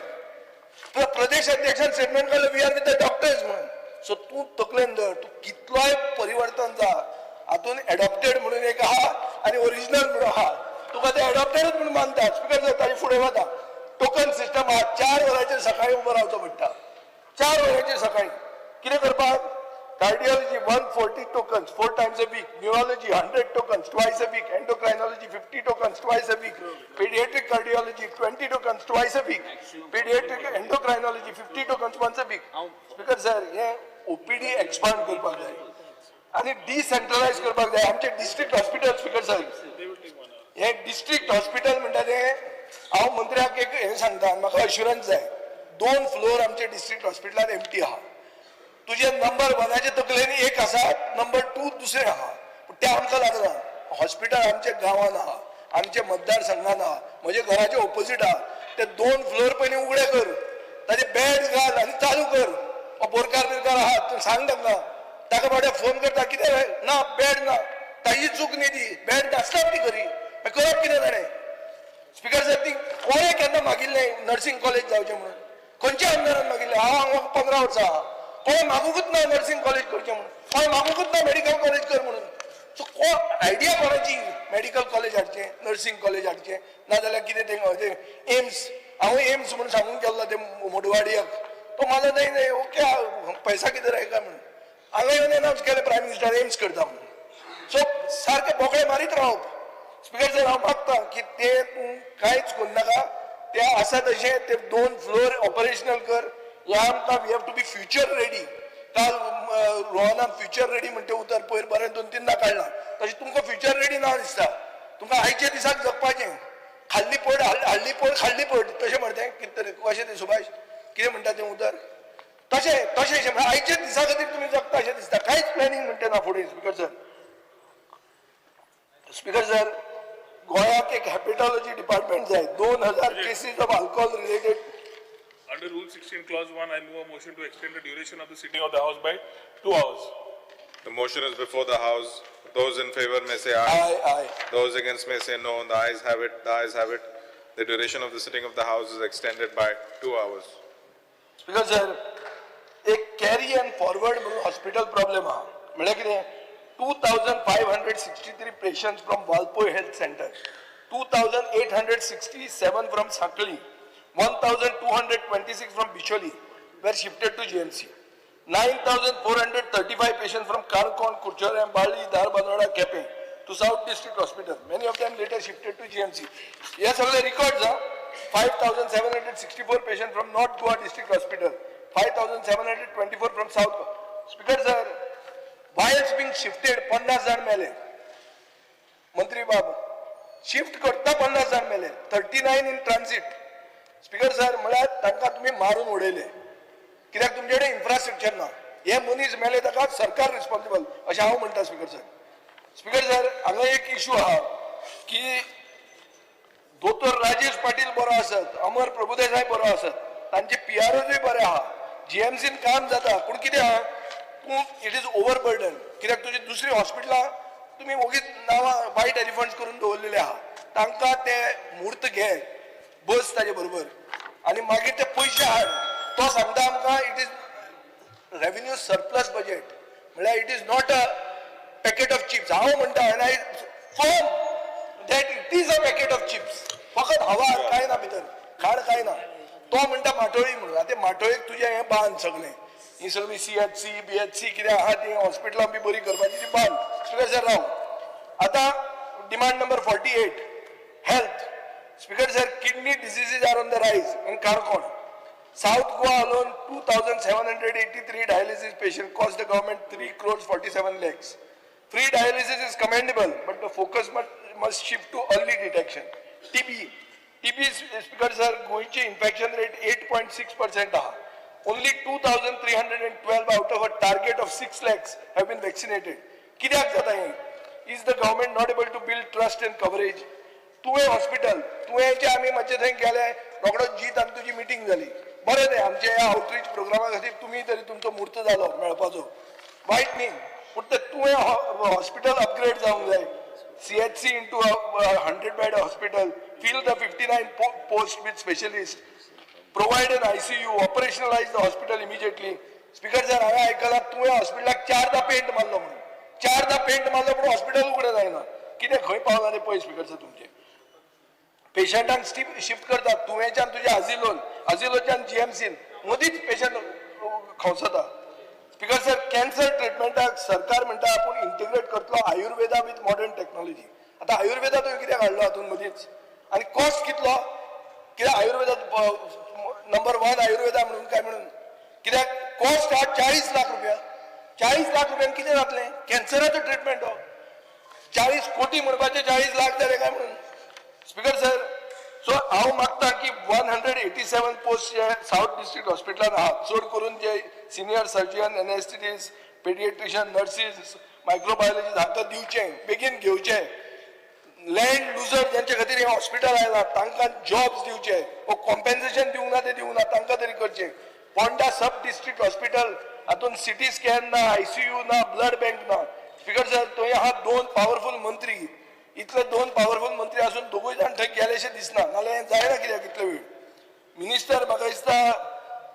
प्रदेश अध्यक्षान स्टेटमेंट काडलें, we are with the doctors म्हणून. सो तूं तकलेन धर, तूं कितलोय परिवर्तन जा, हातून एडॉप्टेड म्हणून एक आहा आनी ओरिजिनल म्हणून आहा, तुका ते एडॉप्टेडूच म्हणून मानता. स्पिकर सर, ताजे फुडें वता. टोकन सिस्टम आहा, 4 वरांचेर सकाळी उबो रावचो पडटा, 4 वरांचेर सकाळी कितें करपाक? Cardiology 140 tokens 4 times a week, neurology 100 tokens twice a week, endocrinology 50 tokens twice a week, pediatric cardiology 20 tokens twice a week, pediatric endocrinology 50 tokens once a week. Speaker sir, हे ओपीडी एक्सपांड करपाक जाय आनी डिसेंट्रलायज करपाक जाय आमचे district hospital. Speaker sir, हे district hospital म्हणटा तें हांव मंत्र्याक एक हें सांगता, म्हाका अश्युरन्स जाय. 2 फ्लोर आमचे डिस्ट्रिक्ट हॉस्पिटलान एमटी आहा. तुजे नंबर 1 तकलेन एक आसा, नंबर 2 दुसरें आहा, पूण तें आमकां लागना. हॉस्पिटल आमच्या गांवान आहा, आमच्या मतदारसंघान आहा, म्हज्या घराचे ओपोजीट आहा. ते 2 फ्लोर पयलीं उगडे कर, ताजे बेड घाल आनी चालू कर. हो बोरकार बिरकार आहा तूं सांग ताका. ताका फावटी फोन करता, कितें ना बेड ना, ताजी चूक न्ही ती, बेड नासतात ती खरी, मागीर करप कितें ताणें? स्पिकर सर, ती कोणें केन्ना मागिल्लें नर्सिंग कॉलेज जावचें म्हणून? खंयच्या आमदारान मागिल्लें? हांव हांगा 15 वर्सां आहा, कोणें मागुंकूच ना नर्सिंग कॉलेज करचें म्हणून, कोणें मागुंकूच ना मेडिकल कॉलेज कर म्हणून. सो कोण आयडिया कोणाची मेडिकल कॉलेज हाडचें, नर्सिंग कॉलेज हाडचें, नाजाल्यार कितें तें एम्स. हांव एम्स म्हणून सांगून गेल्लो ते मोडवाडियाक, तो मला नाही नाही ओके पैसा कितें राय काय म्हणून. हांगा येवन अनावन्स केलें प्रायम मिनिस्टर एम्स करता म्हणून. सो सारकें बोकळे मारीत रावप. स्पिकर सर, हांव मागता की ते तूं कांयच करनाका, ते आसा तशें ते 2 फ्लोर ऑपरेशनल कर. ह्या आमकां we have to be future ready. काल रोहनान फ्युचर रेडी म्हणटे उतर पयर बरें 2-3 काडलां, तशें तुमकां फ्युचर रेडी ना दिसता. तुमकां आयच्या दिसाक जगपाचें, खाल्ली पड हाडली पड खाल्ली पड तशें म्हणटा कितें तरी कशें तें सुभाष कितें म्हणटा तें उतर तशें तशें म्हळ्यार आयच्या दिसा खातीर तुमी जगता अशें दिसता. कांयच प्लॅनिंग म्हणटा ना फुडें. स्पिकर सर, स्पिकर सर, गोंयाक एक हेपेटॉलॉजी डिपार्टमेंट जाय. 2000 cases of alcohol related. Under Rule 16, Clause 1, I move a motion to extend the duration of the sitting of the House by 2 hours. The motion is before the House. Those in favor may say aye. Aye, aye. Those against may say no. The ayes have it. The ayes have it. The duration of the sitting of the House is extended by 2 hours. Speaker sir, एक carry and forward म्हणून hospital problem आहा. म्हळ्यार कितें, 2563 patients from Valpoi health centre, 2867 from Sanquelim, 1226 from Bicholim were shifted to GMC. 9435 patients from Canacona, Curchorem, Balli, Dharbandora, Quepem to South District Hospital. Many of them later shifted to GMC. हे सगळे records हा. 5764 patient from North Goa District Hospital, 5724 from South Goa. Speaker sir, whiles being shifted 50 जाण मेले. मंत्री बाब, shift करता 50 जाण मेले, 39 इन ट्रान्सीट. स्पिकर सर, म्हळ्यार तांकां तुमी मारून उडयले, कित्याक तुमचे कडेन इन्फ्रास्ट्रक्चर ना. हे मनीस मेले ताका सरकार रिस्पॉन्सिबल अशें हांव म्हणटा. स्पिकर सर, स्पिकर सर, हांगा एक इशू आहा की दोतोर राजेश पाटील बरो आसत, अमर प्रभुदेसाय बरो आसत, तांचे पीआरओजूय बरे आहा, जीएमसीन काम जाता, पूण कितें आहा तूं it is over burden. कित्याक तुजी दुसरी हॉस्पिटलां तुमी ओगीच नांवां वायट एलिफंट्स करून दवरलेले आहा. तांकां ते म्हूर्त घे, बस ताजे बरोबर आनी मागीर ते पयशे हाड. तो सांगता आमकां it is revenue surplus budget, म्हळ्यार it is not a packet of chips. हांव म्हणटा and I firm that it is a packet of chips. फकत हवा कांय ना, भितर खाण कांय ना. तो म्हणटा माटोळी म्हणून. आतां माटोळीक तुजें हें बांद सगळें, ही सगळी CHC BHC कितें आहा ती हॉस्पिटलां बी बरी करपाची ती बांद. स्पिकर सर राव, आतां demand number 48 health. Speaker sir, kidney diseases are on the rise in Canacona. South Goa alone, 2,783 dialysis patients cost the government 3 crores 47 lakhs. Free dialysis is commendable, but the focus must shift to early detection. TB. TB, Speaker sir, गोंयची infection rate 8.6% आहा. Only 2,312 out of a target of 6 lakhs have been vaccinated. कित्याक जाता हें? Is the government not able to build trust and coverage? तुवें hospital, तुवेंचे आमी मातशें थंय गेले, रोखडो जीत आनी तुजी मिटींग जाली. बरें तें आमच्या ह्या आउटरीच प्रोग्रामा खातीर तुमी तरी तुमचो म्हूर्त जालो मेळपाचो, वायट न्ही, पूण तें तुवें हॉस्पिटल अपग्रेड जावंक जाय. CHC into 100 bed hospital, fill the 59 post with specialist, provide an ICU, operationalize the hospital immediately. Speaker sir, हांवें आयकलां तुवें हॉस्पिटलाक 4दा पेंट मारलो म्हणून, 4दा पेंट मारलो पूण हॉस्पिटल उगडें जायना. कितें खंय पावलां तें पळय. स्पिकर सर, तुमचें पेशंटांक शिफ्ट करतात तुवेंच्यान तुज्या आजिलोन, आजिलोच्यान जीएमसीन, मदींच पेशंट खंवसता. स्पिकर सर, कॅन्सर ट्रिटमेंटाक सरकार म्हणटा आपूण इंटिग्रेट करतलो आयुर्वेदा विथ मॉडर्न टॅक्नॉलॉजी. आतां आयुर्वेदा तुवें कित्याक हाडलो हातूंत मदींच आनी कॉस्ट कितलो? कित्याक आयुर्वेदात नंबर 1 आयुर्वेदा म्हणून काय म्हणून कित्याक कॉस्ट आहा 40 लाख रुपया. 40 लाख रुपयान कितें जातलें? कॅन्सराचो ट्रिटमेंट हो. 40 कोटी म्हणपाचे 40 लाख जाले काय म्हणून. स्पिकर सर, सो हांव मागता की 187 पोस्ट जे सावथ डिस्ट्रिक्ट हॉस्पिटलान आहा, चड करून जे senior surgeon, anaesthetist, paediatrician, nurses, microbiologist हांकां दिवचें, बेगीन घेवचें. लँड लुजर ज्यांचे खातीर हें हॉस्पिटल आयलां तांकां जॉब्स दिवचे, वो कॉम्पेन्सेशन दिवंक ना तें दिवंक ना, तांकां तरी करचें. Ponda sub district hospital हातून सिटी स्कॅन ना, आयसीयू ना, ब्लड बँक ना. स्पीकर सर, थंय आहा दोन पावरफूल मंत्री. इतले दोन पावरफूल मंत्री असून दोगूय जाण थंय गेलेशे दिसना, नाल्यार हें जायना कित्याक इतलो वेळ. मिनिस्टर म्हाका दिसता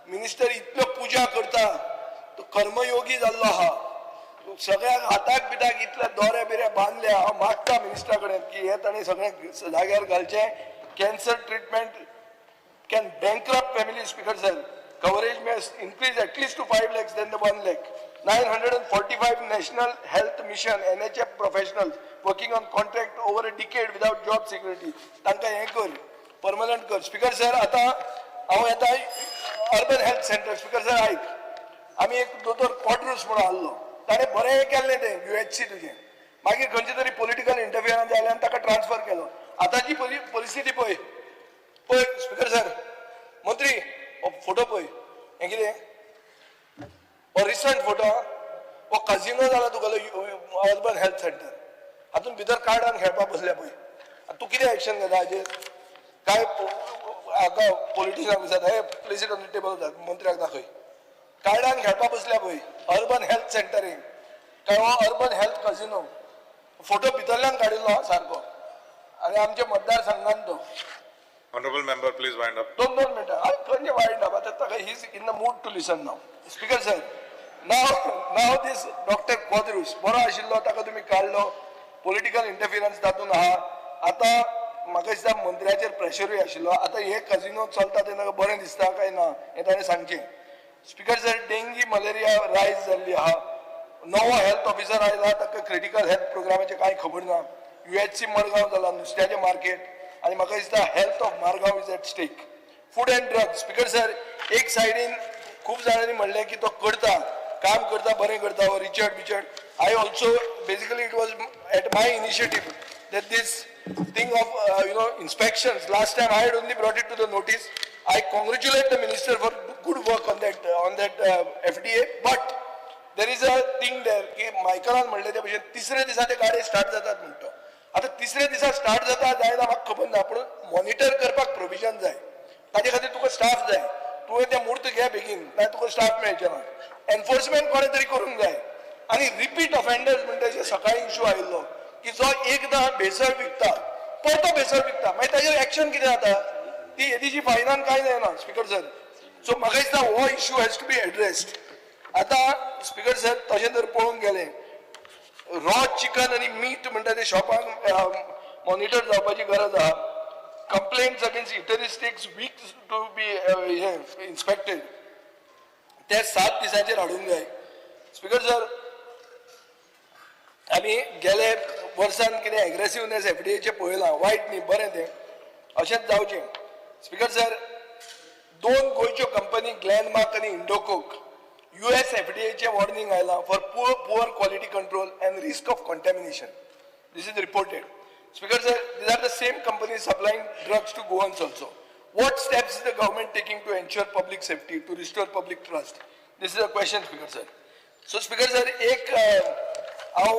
मिनिस्टर इतल्यो पुजा करता, तो कर्मयोगी जाल्लो आहा. सगळ्याक हाताक बिटाक इतले दोरे बिरे बांदले. हांव मागता मिनिस्टरा कडेन की हे ताणें सगळें जाग्यार घालचें. Cancer treatment can bankrupt family, Speaker sir. Coverage may increase at least to 5 lakhs than the 1 lakh. 945 National Health Mission NHF professionals working on contract over a decade without job security. तांकां हें कर, permanent कर. Speaker sir, आतां हांव येता urban health centre. Speaker sir आयक, आमी एक दोतोर क्वाड्रूस म्हणून आहलो, ताणें बरें केल्लें तें युएचसी तुजें. मागीर खंयचे तरी पॉलिटिकल इंटरफियरन्स जालें आनी ताका ट्रान्सफर केलो. आतांची परिस्थिती पळय पळय स्पीकर सर. मंत्री, हो फोटो पळय, हें कितें? हो रिसंट फोटो. हो कजिनो जाला तुगेलो अर्बन हेल्थ सेंटर. हातून भितर कार्डान खेळपाक बसल्या पळय. तूं कितें एक्शन घेता हाजेर? काय हाका पॉलिटिशनाक विचारता? हे place it on the table, मंत्र्याक दाखय. कार्डान खेळपाक बसल्या पळय अर्बन हेल्थ सेंटरीक. काय हो अर्बन हेल्थ कजिनो? फोटो भितरल्यान काडिल्लो सारको आनी आमच्या मतदारसंघान तो. Honorable member, please wind up. दोन दोन मिनटां. आनी खंयचे वायट ना, आतां ताका he is in the mood to listen now. Speaker sir, now this doctor Quadros बरो आशिल्लो, ताका तुमी काडलो. पॉलिटिकल इंटरफिरन्स तातूंत आहा. आतां म्हाका दिसता मंत्र्याचेर प्रेशरूय आशिल्लो. आतां हे कजिनो चलता तें ताका बरें दिसता काय ना हें ताणें सांगचें. Speaker sir, dengue malaria rise जाल्ली आहा. नवो हेल्थ ऑफिसर आयला, ताका क्रिटिकल हेल्थ प्रोग्रामाचें कांय खबर ना. युएचसी मडगांव जाला नुस्त्याचें मार्केट आनी म्हाका दिसता health of Margao is at stake. Food and drug, speaker sir, एक सायडीन खूब जाणांनी म्हणलें की तो करता, काम करता, बरें करता हो Richard Bichard. I also, basically it was at my initiative that this thing of inspections last time I had only brought it to the notice. I congratulate the minister for good work on that FDA, but there is a thing there की मायकलान म्हणलें ते भशेन तिसऱ्या दिसा ते गाडी start जातात म्हणतो. आतां तिसऱ्या दिसा स्टार्ट जाता जायना म्हाका खबर ना, पूण मॉनिटर करपाक प्रोविजन जाय. ताजे खातीर तुका स्टाफ जाय. तुवें तें मूर्त घे बेगीन, नाल्यार तुका स्टाफ मेळचे ना. एनफोर्समेंट कोणें तरी करूंक जाय. आनी रिपीट ऑफेंडर्स म्हणटा, जे सकाळी इशू आयिल्लो की जो एकदां भेसळ विकता, परतो भेसळ विकता, मागीर ताजेर एक्शन कितें जाता? ती येदीशी फायनान कांय जायना स्पीकर सर. सो म्हाका दिसता हो issue has to be addressed. आतां स्पीकर सर, तशें जर पळोवंक गेलें, रॉ चिकन आनी मीट म्हणटा ते शॉपांक मॉनिटर जावपाची गरज आहा. Complaints against eateries weeks to be hey inspected, ते 7 दिसांचेर हाडूंक जाय. स्पीकर सर, आमी गेले वर्सान कितें एग्रेसिवनेस एफडीएचें पळयलां, वायट न्ही, बरें तें, अशेंच जावचें. स्पीकर सर, दोन गोंयच्यो कंपनी ग्लॅनमार्क आनी इंडोकोक, युएस एफडीएचें वॉर्निंग आयलां for poor quality control and risk of contamination. This is reported. Speaker sir, these are the same companies supplying drugs to Goans also. What steps is the government taking to ensure public safety, to restore public trust? This is a question, Speaker sir. So Speaker sir, एक हांव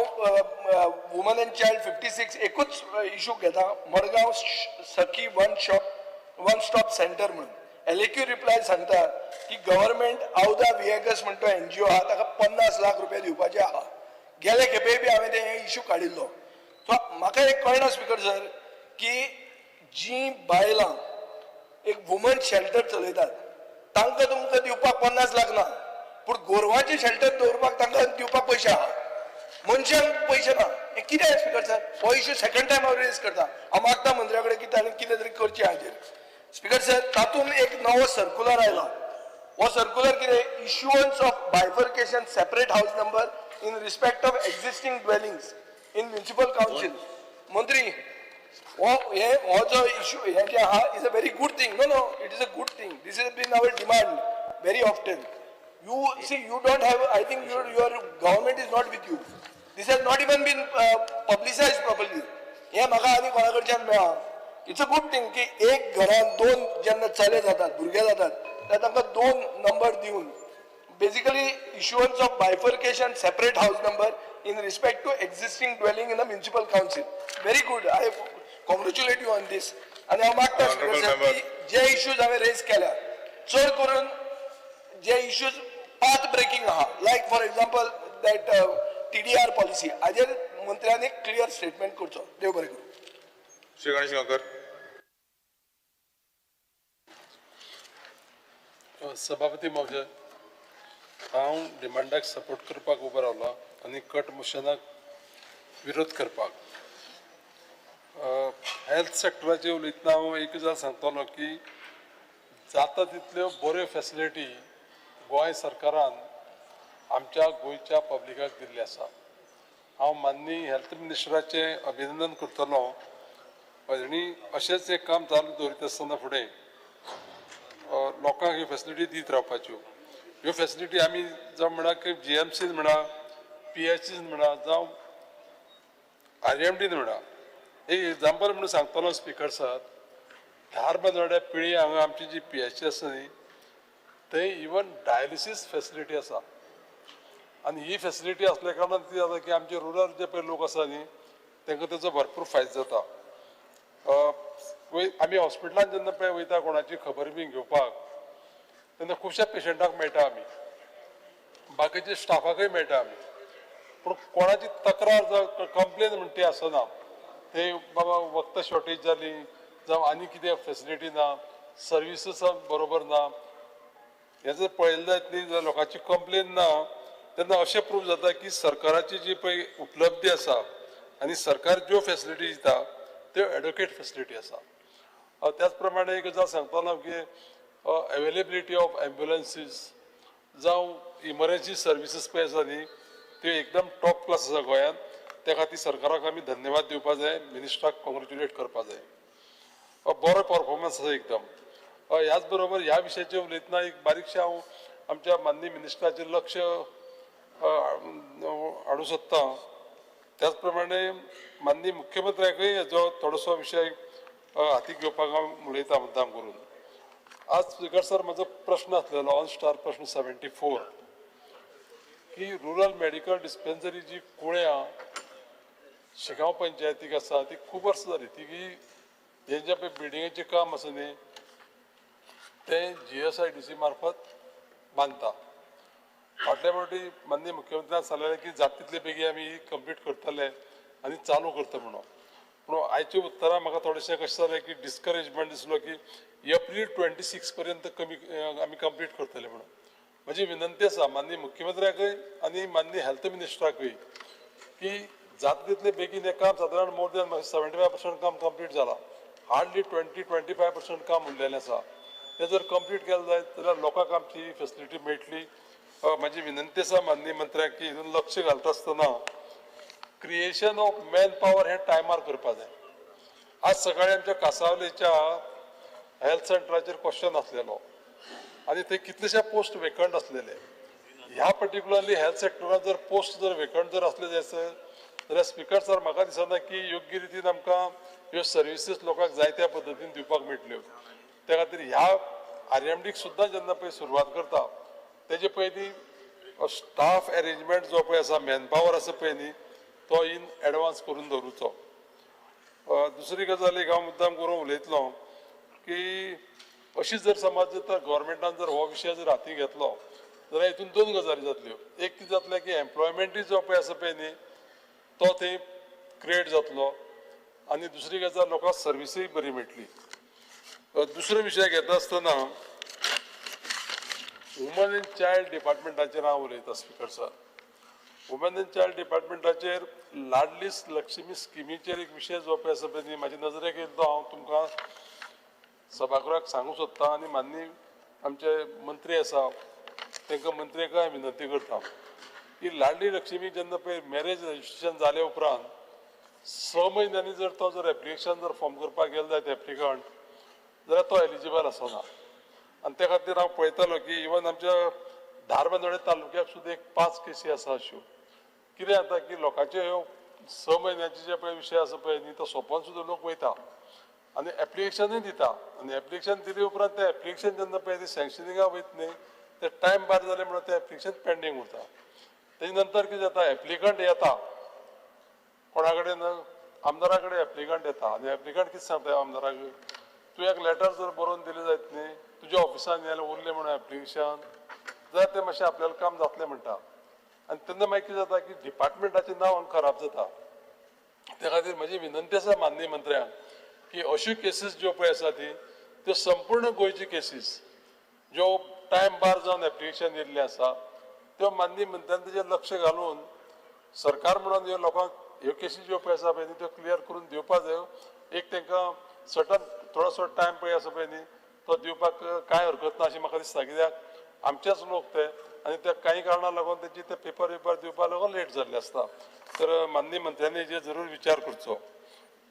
woman and child 56 एकूच issue घेता. मडगांव सखी one stop centre म्हणून एलएक्यू reply सांगता की government Awada विएगस म्हणतो NGO आहा, ताका 50 लाख रुपया दिवपाचे आहा. गेले खेपे बी हांवें ते इशू काडिल्लो. सो म्हाका एक कळना स्पीकर सर, की जी बायलां एक वुमन शेल्टर चलयतात तांकां तुमकां दिवपाक 50 लाख ना, पूण गोरवांचे शेल्टर दवरपाक तांकां दिवपाक पयशे आहा, मनशांक पयशे ना, हें कितें स्पीकर सर? हो इशू सेकंड टायम हांव रेज करता. हांव मागता मंत्र्या कडेन की ताणें कितें तरी करचें हाजेर. स्पीकर सर, तातूंत एक नवो सर्कुलर आयला. हो सर्कुलर कितें? Issuance of bifurcation separate house number in respect of existing dwellings in municipal council. मंत्री, हो हे हो जो इशू हे जे आहा is a very good thing. No, it is a good thing. This is been our demand very often. You see, you don't have, I think your government is not with you. This has not even been publicized properly. हे म्हाका आनी कोणा कडच्यान मेळ्ळा. It's a good thing की एक घरान दोन जेन्ना चले जातात, भुरगे जातात, तेन्ना तांकां दोन नंबर दिवन, basically issuance of bifurcation separate house number in respect to existing dwelling in the municipal council. Very good. I congratulate you on this. आनी हांव मागता Honorable Speaker sir member. की जे इश्यूज हांवें रेज केल्या, चड करून जे इश्यूज पाथ ब्रेकिंग आहा, like for example that TDR policy, हाजेर मंत्र्यान एक क्लियर स्टेटमेंट करचो. देव बरें करूं. श्री गणेश गांवकर. सभापती महोदय, हांव डिमांडाक सपोर्ट करपाक उबो रावला आनी कट मोशनाक विरोध करपाक. हेल्थ सेक्टराचेर उलयतना हांव एक गजाल सांगतलो की जाता तितल्यो बऱ्यो फेसिलिटी गोंय सरकारान आमच्या गोंयच्या पब्लिकाक दिल्ली आसा. हांव माननीय हेल्थ मिनिस्टराचें अभिनंदन करतलो आनी अशेंच एक काम चालू दवरित आसतना फुडें लोकांक ह्यो फेसिलिटी दीत रावपाच्यो. ह्यो फेसिलिटी आमी जावं म्हणा की जीएमसीन म्हणा, पीएचसीन म्हणा, जावं आरएमडीन म्हणा. एक एग्जाम्पल म्हणून सांगतलो स्पिकर सर, धारबांदोड्या पिळी हांगा आमची जी पीएचसी आसा न्ही, थंय इवन डायलिसीस फेसिलिटी आसा. आनी ही फेसिलिटी आसल्या कारणान कितें जाता की आमचे रुरल जे पळय लोक आसा न्ही, तांकां तेचो भरपूर फायदो जाता. आमी हॉस्पिटलान जेन्ना पळय वयता कोणाची खबर बी घेवपाक, तेन्ना खुबश्या पेशंटाक मेळटा आमी, बाकीच्या स्टाफाकय मेळटा आमी, पूण कोणाची तक्रार जावं कंप्लेन म्हणटा ती आसना. ते बाबा वखदां शॉर्टेज जाली जावं आनी कितें फेसिलिटी ना, सर्विसीस बरोबर ना, हें जर पळयलें जायत न्ही जाल्यार लोकांची कंप्लेन ना, तेन्ना अशें प्रूव जाता की सरकाराची जी पळय उपलब्धी आसा आनी सरकार ज्यो फेसिलिटी दिता त्यो एडवोकेट फेसिलिटी आसा. त्याच प्रमाणे एक गजाल सांगतलो की अवेलेबिलिटी ऑफ एम्ब्युलन्सीस जावं इमर्जन्सी सर्विसीस पळय आसा न्ही, त्यो एकदम टॉप क्लास आसा गोंयांत. त्या खातीर सरकाराक आमी धन्यवाद दिवपा जाय, मिनिस्टराक कॉंग्रेच्युलेट करपा जाय. बरो परफॉर्मन्स आसा एकदम. ह्याच बरोबर ह्या विशयाचेर उलयतना एक बारीकशें हांव आमच्या माननीय मिनिस्टराचेर लक्ष हाडूंक सोदतां. त्याच प्रमाणे माननीय मुख्यमंत्र्याकय हेजो थोडोसो विशय हातीक घेवपाक हांव उलयता मुद्दाम करून. आज स्पिकर सर म्हजो प्रश्न आसलेलो ऑन स्टार प्रश्न 74 की रुरल मेडिकल डिस्पेन्सरी जी कुळ्यां शिगांव पंचायतीक आसा ती खूब वर्सां जाली. ती हें जें पळय बिल्डिंगेचें काम आसा न्ही, तें GSIDC मार्फत बांदता. फाटल्या फावटी माननीय मुख्यमंत्र्यान सांगलेलें की जाता तितले बेगीन आमी ही कंप्लीट करतले आनी चालू करता म्हणून. पूण आयच्या उत्तरां म्हाका थोडेशें कशें जालें की डिस्करेजमेंट दिसलो की एप्रील 26 पर्यंत कमी आमी कंप्लीट करतले म्हणून. म्हजी विनंती आसा माननीय मुख्यमंत्र्याकय आनी माननीय हेल्थ मिनिस्टराकय की जाता तितले बेगीन हें काम सादारण मोर दॅन 75% काम कंप्लीट जालां, हार्डली 20-25% काम उरलेलें आसा. तें जर कंप्लीट केलें जायत जाल्यार लोकांक आमची फेसिलिटी मेळटली. म्हजी विनंती आसा माननीय मंत्र्याक की हितून लक्ष घालता आसतना क्रिएशन ऑफ मॅन पावर हें टायमार करपा जाय. आज सकाळी आमच्या कासावलेच्या हेल्थ सेंटराचेर क्वेश्चन आसलेलो आनी थंय कितलेशे पोस्ट वेकंट आसलेले. ह्या पर्टिक्युलरली हेल्थ सेक्टरान जर पोस्ट जर वेकंट जर आसले जायत जाल्यार स्पिकर सर म्हाका दिसना की योग्य रितीन आमकां ह्यो सर्विसीस लोकांक जाय त्या पद्दतीन दिवपाक मेळटल्यो. त्या खातीर ह्या आरएमडीक सुद्दां जेन्ना पळय सुरवात करता तेजे पयलीं स्टाफ एरेंजमेंट जो पळय आसा, मॅनपावर आसा पळय न्ही, तो इन एडवान्स करून दवरुचो. दुसरी गजाल एक हांव मुद्दाम करून उलयतलो की अशी जर समज जर गव्हर्मेंटान जर हो विशय जर हाती घेतलो जाल्यार हितून दोन गजाली जातल्यो. एक कितें जातलें की एम्प्लॉयमेंटूय जो पळय आसा पळय न्ही तो थंय क्रिएट जातलो आनी दुसरी गजाल लोकांक सर्विसूय बरी मेळटली. दुसरो विशय घेता आसतना वुमन एंड चायल्ड डिपार्टमेंटाचेर हांव उलयतां speaker sir. Women and child डिपार्टमेंटाचेर Ladli Lakshmi स्किमीचेर एक विशय जो पळय आसा पळय न्ही म्हाजे नजरेक येयलो तो हांव तुमकां सभागृहाक सांगूंक सोदतां आनी माननीय आमचे मंत्री आसा तांकां मंत्र्याक हांव विनंती करता की लाडली लक्ष्मी जेन्ना पळय मॅरेज रजिस्ट्रेशन जाले उपरांत 6 म्हयन्यांनी जर तो जर एप्लिकेशन जर फॉर्म करपाक गेलो जायत एप्लिकंट जाल्यार तो एलिजिबल आसना. आनी त्या खातीर हांव पळयतालो की इवन आमच्या धारबांदोडे तालुक्याक सुद्दां एक 5 केसी आसा अश्यो. कितें जाता की लोकांचे ह्यो 6 म्हयन्याचे जे पळय विशय आसा पळय न्ही तो सोंपोवन सुद्दां लोक वयता आनी एप्लिकेशनूय दिता आनी एप्लिकेशन दिले उपरांत तें एप्लिकेशन जेन्ना पळय तें सँक्शनिंगा वयत न्ही ते टायम भार जाले म्हणून तें एप्लिकेशन पेंडींग उरता. तेजे नंतर कितें जाता एप्लिकंट येता कोणा कडेन आमदारा कडेन एप्लिकंट येता आनी एप्लिकंट कितें सांगता आमदाराक तूं एक लेटर जर बरोवन दिलें जायत न्ही तुज्या ऑफिसान जाल्यार उरलें म्हणून एप्लिकेशन जाल्यार तें मातशें आपल्याला काम जातलें म्हणटा. आनी तेन्ना मागीर कितें जाता की डिपार्टमेंटाचें नांव खराब जाता. त्या खातीर म्हजी विनंती आसा माननीय मंत्र्यांक की अश्यो केसीस ज्यो पळय आसा ती त्यो संपूर्ण गोंयची केसीस ज्यो टायम बार जावन एप्लिकेशन येयल्लें आसा त्यो माननीय मंत्र्यान तेजेर लक्ष घालून सरकार म्हणून ह्यो लोकांक ह्यो केसी ज्यो पळय आसा पळय न्ही त्यो क्लियर करून दिवपा जायो. एक तांकां सर्टन थोडोसो टायम पळय आसा पळय न्ही तो दिवपाक कांय हरकत ना अशें म्हाका दिसता, कित्याक आमचेच लोक ते आनी त्या कांय कारणां लागून तेजी ते पेपर बिपर दिवपा लागून लेट जाल्ले आसता. तर माननीय मंत्र्यांनी हेजेर जरूर विचार करचो.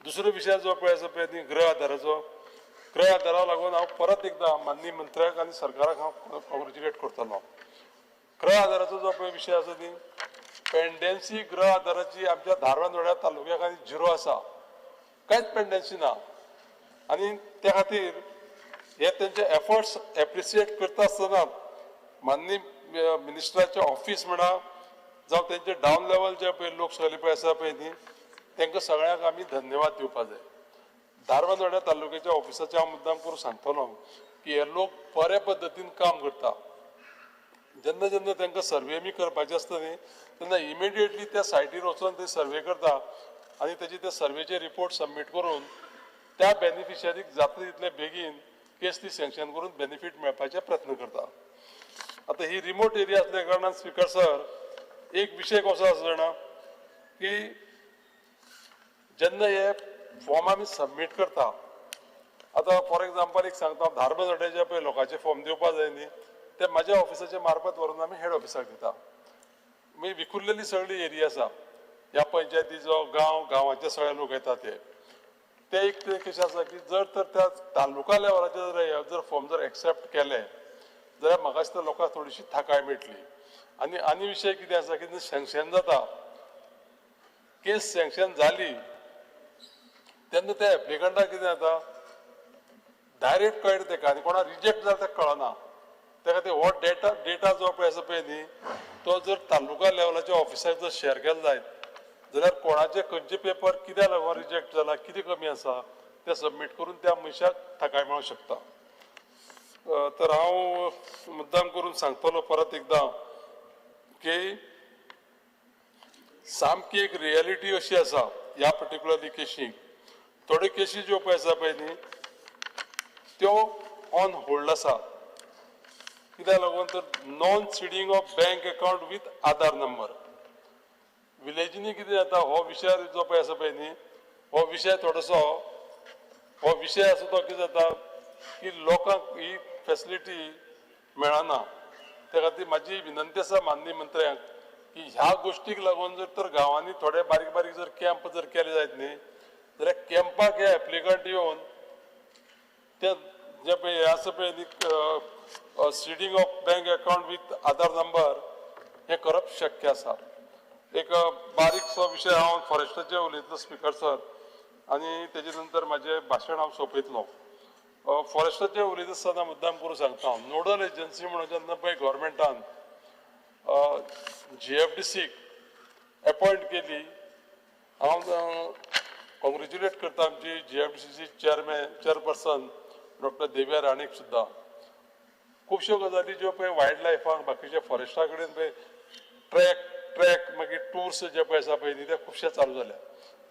दुसरो विशय जो पळय आसा पळय न्ही गृह आधाराचो, गृह आधारा लागून हांव परत एकदां माननीय मंत्र्याक आनी सरकाराक हांव कॉंग्रेच्युलेट करतलो. गृह आधाराचो जो पळय विशय आसा न्ही पेंडन्सी गृह आधाराची आमच्या धारबांदोड्या तालुक्याक आनी झिरो आसा, कांयच पेंडन्सी ना. आनी त्या खातीर हे तेंचे एफर्ट्स एप्रिसिएट करता आसतना माननीय मिनिस्टराचें ऑफीस म्हणा जावं तेंचे डावन लेवल जे पळय लोक सगळे पळय आसा पळय न्ही तांकां सगळ्यांक आमी धन्यवाद दिवपा जाय. धारबांदोड्या तालुक्याच्या ऑफिसाचें हांव मुद्दाम करून सांगतलो की हे लोक बऱ्या पद्दतीन काम करता. जेन्ना जेन्ना तांकां सर्वे बी करपाची आसता न्ही तेन्ना इमिडिएटली त्या सायटीर वचून ते सर्वे करता आनी तेजी ते सर्वेचे रिपोर्ट सबमीट करून त्या बेनिफिशरीक जाता तितले बेगीन केस ती सँक्शन करून बेनिफीट मेळपाचे प्रयत्न करता. आतां ही रिमोट एरिया आसल्या कारणान स्पीकर सर एक विशय कसो आसा जाणा की जेन्ना हे फॉर्म आमी सबमीट करता, आतां फॉर एग्जाम्पल एक सांगता, धारबांदोड्याचे पळय लोकांचे फॉर्म दिवपा जाय न्ही ते म्हाज्या ऑफिसाचे मार्फत व्हरून आमी हेड ऑफिसाक दिता. मागीर विखुरलेली सगळी एरिया आसा, ह्या पंचायतीचो गांव गांवाचे सगळे लोक येता ते ते एक ते कशें आसा की जर तर त्या तालुका लेवलाचेर जर फॉर्म जर एक्सेप्ट केले जाल्यार म्हाका दिसता लोकांक थोडीशी थाकाय मेळटली. आनी आनी विशय कितें आसा की सँक्शन जाता, केस सँक्शन जाली तेन्ना त्या एप्लिकंटाक कितें जाता डायरेक्ट कळटा तेका आनी कोणाक रिजेक्ट जाल्यार तेका कळना. त्या खातीर हो डेटा डेटा जो पळय आसा पळय न्ही तो जर तालुका लेवलाच्या ऑफिसाक जर शेअर केलो जायत जाल्यार कोणाचे खंयचे पेपर कित्याक लागून रिजेक्ट जाला, कितें कमी आसा तें सबमीट करून त्या मनशाक थाकाय मेळूंक शकता. तर हांव मुद्दाम करून सांगतलो परत एकदां की सामकी एक रियलिटी अशी आसा ह्या पर्टिक्युलरली केशीक. थोड्यो केशी ज्यो पळय आसा पळय न्ही त्यो ऑन होल्ड आसा, कित्याक लागून तर non seeding of bank account with Aadhaar number. विलेजींनी कितें जाता हो विशय जो पळय आसा पळय न्ही हो विशय थोडोसो हो विशय आसा तो कितें जाता की लोकांक ही फेसिलिटी मेळना. त्या खातीर म्हाजी विनंती आसा माननीय मंत्र्यांक की ह्या गोश्टीक लागून जर तर गांवांनी थोडे बारीक बारीक जर कॅम्प जर केले जायत न्ही जाल्यार कॅम्पाक हे एप्लिकंट येवन ते जे पळय हें आसा पळय न्ही seeding of bank account with Aadhaar number हें करप शक्य आसा. एक बारीकसो विशय हांव फॉरेस्टाचेर उलयतलो स्पीकर सर आनी तेजे नंतर म्हाजें भाशण हांव सोंपयतलो. फॉरेस्टाचेर उलयता आसतना मुद्दाम करून सांगता हांव, नोडल एजन्सी म्हणून जेन्ना पळय गव्हर्मेंटान GFDCक एपॉयंट केली, हांव कॉंग्रेच्युलेट करता आमची GFDCची चेअरपर्सन डॉक्टर देविया राणेक सुद्दां. खुबश्यो गजाली ज्यो पळय वायल्ड लायफाक बाकीच्या फॉरेस्टा कडेन पळय ट्रॅक मागीर टूर्स जे पळय आसा पळय न्ही ते खुबशे चालू जाल्या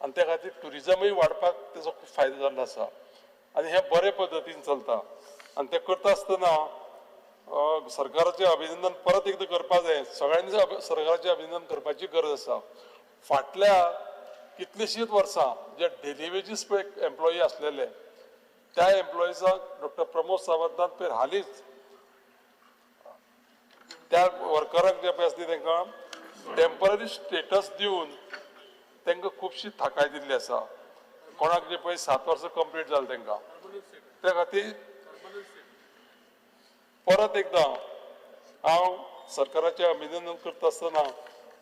आनी त्या खातीर ट्युरिजमूय वाडपाक तेजो खूब फायदो जाल्लो आसा आनी हें बरे पद्दतीन चलता. आनी तें करता आसतना सरकाराचें अभिनंदन परत एकदां करपा जाय, सगळ्यांनी सरकाराचें अभिनंदन करपाची गरज आसा. फाटल्या कितलींशींच वर्सां जे डेली वेजीस पळय एम्प्लॉई आसलेले त्या एम्प्लॉइजांक डॉक्टर प्रमोद सावंतान पळय हालींच त्या वर्करांक जे पळय आसली तांकां टेम्पररी स्टेटस दिवन तांकां खुबशी थाकाय दिल्ली आसा. कोणाक जे पळय 7 वर्सां कंप्लीट जालें तांकां. त्या खातीर परत एकदां हांव सरकाराचें अभिनंदन करता आसतना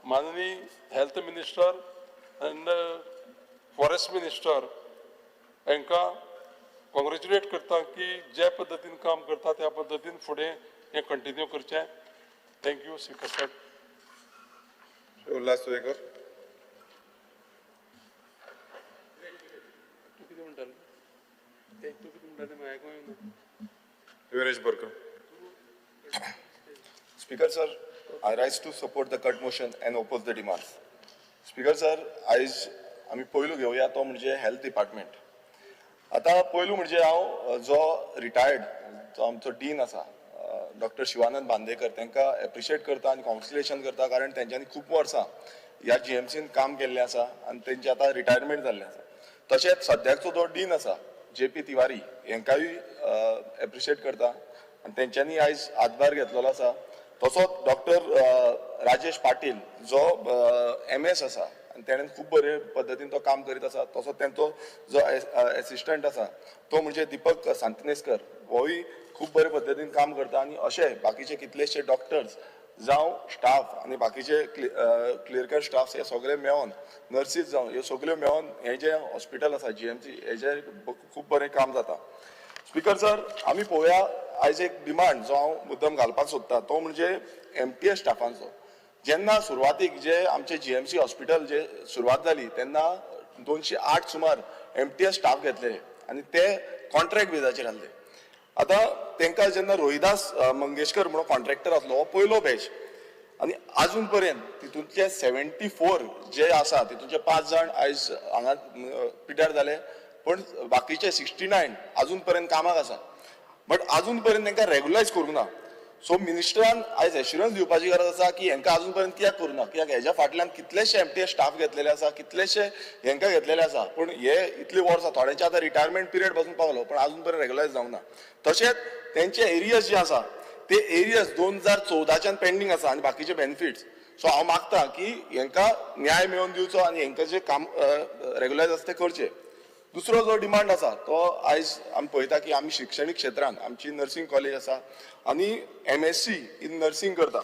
माननीय health minister and forest minister हांकां कॉंग्रेच्युलेट करता की जे पद्दतीन काम करता त्या पद्दतीन फुडें हें कंटिन्यू करचें. Thank you speaker sir. Ulhas Tuyenkar. तूं कितें म्हणटालो? तूं कितें म्हणटालें म्हाका आयकूंक येना. Viresh Borkar. Speaker sir, I rise to support the cut motion and oppose the demands. Speaker sir, आयज आमी पयलू घेवया तो म्हणजे हेल्थ डिपार्टमेंट. आतां पयलू म्हणजे हांव जो रिटायर्ड जो आमचो डीन आसा डॉक्टर शिवानंद बांदेकर तांकां एप्रिशिएट करता आनी कॉंग्रेच्युलेशन करता, कारण तेंच्यांनी खूब वर्सां ह्या जीएमसीन काम केल्लें आसा आनी तेंचें आतां रिटायरमेंट जाल्लें आसा. तशेंच सद्याचो जो डीन आसा जे पी तिवारी हेंकांय एप्रिशिएट करता आनी तेंच्यांनी आयज हातभार घेतलेलो आसा. तसोच डॉक्टर राजेश पाटील जो एम एस आसा आनी तेणें खूब बरे पद्दतीन तो काम करीत आसा. तसोच तेंचो जो एसिस्टंट आसा तो म्हणजे दिपक सांतिनेस्कर, होय खूब बरे पद्दतीन काम करता. आनी अशे बाकीचे कितलेशे डॉक्टर्स जावं स्टाफ आनी बाकीचे क्लियरिकल स्टाफ हे सगळे मेळोन, नर्सीस जावं, ह्यो सगळ्यो मेळोन हें जें हॉस्पिटल आसा जीएमसी हेजें खूब बरें काम जाता. स्पीकर सर, आमी पळोवया आयज एक डिमांड जो हांव मुद्दम घालपाक सोदता तो म्हणजे एमटीएस स्टाफांचो. जेन्ना सुरवातीक जे आमचे जीएमसी हॉस्पिटल जे सुरवात जाली तेन्ना 208 सुमार एमटीएस स्टाफ घेतले आनी ते कॉन्ट्रॅक्ट बेजाचेर आसले. आतां तांकां जेन्ना रोहिदास मंगेशकर म्हणून कॉन्ट्रॅक्टर आसलो, हो पयलो बॅच, आनी आजून पर्यंत तितूंतले 74 जे आसा तितूंतले पांच जाण आयज हांगा पिड्ड्यार जाले, पण बाकीचे 69 आजून पर्यंत कामाक आसा, बट आजून पर्यंत तांकां रेगुलायज करूंक ना. सो मिनिस्टरान आयज एश्युरन्स दिवपाची गरज आसा की हेंकां आजून पर्यंत कित्याक करूं ना, कित्याक हेज्या फाटल्यान कितलेशे एमटीएस स्टाफ घेतलेले आसा, कितलेशे हेंकां घेतलेले आसा, पूण हे इतली वर्सां थोड्यांचे आतां रिटायरमेंट पिरियड पासून पावलो, पण आजून पर्यंत रेगुलायज जावंक ना. तशेंच तेंचे एरियर्स जे आसा ते एरियर्स 2014च्यान पेंडींग आसा आनी बाकीचे बेनिफिट्स. सो हांव मागता की हेंकां न्याय मेळोवन दिवचो आनी हेंकां जे काम रेगुलायज आसा तें करचें. दुसरो जो डिमांड आसा तो आयज आमी पळयता की आमी शिक्षणीक क्षेत्रान आमची नर्सींग कॉलेज आसा आनी एमएससी इन नर्सींग करता.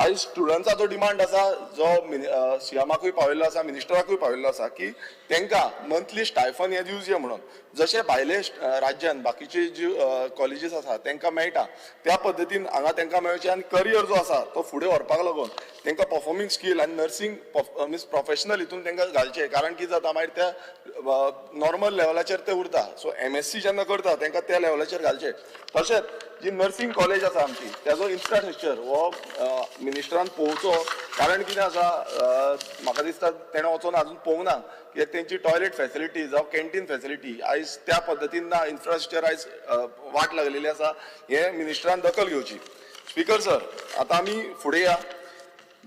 आयज स्टुडंट्साचो डिमांड आसा जो सीएमाकूय पावयल्लो आसा, मिनिस्टराकूय पावयल्लो आसा की तांकां मंथली स्टायफन हें दिवचें म्हणून, जशें भायले राज्यान बाकीचे जी कॉलेजीस आसा तांकां मेळटा त्या पद्दतीन हांगा तांकां मेळचें आनी करियर जो आसा तो फुडें व्हरपाक लागून तांकां परफॉर्मींग स्कील आनी नर्सींग मिन्स प्रोफेशनल हितून तांकां घालचें, कारण कितें जाता मागीर त्या नॉर्मल लेवलाचेर ते उरता. सो एमएससी जेन्ना करता तांकां त्या लेवलाचेर घालचें. तशेंच जी नर्सींग कॉलेज आसा आमची तेजो इन्फ्रास्ट्रक्चर हो मिनिस्टरान पळोवचो, कारण कितें आसा, म्हाका दिसता तेणें वचोन आजून पळोवंक ना कित्याक तेंची टॉयलेट फॅसिलिटी जावं कॅन्टीन फॅसिलिटी आयज त्या पद्दतीन ना, इन्फ्रास्ट्रक्चर आयज वाट लागलेली आसा, हें मिनिस्टरान दखल घेवची. स्पीकर सर, आतां आमी फुडें या.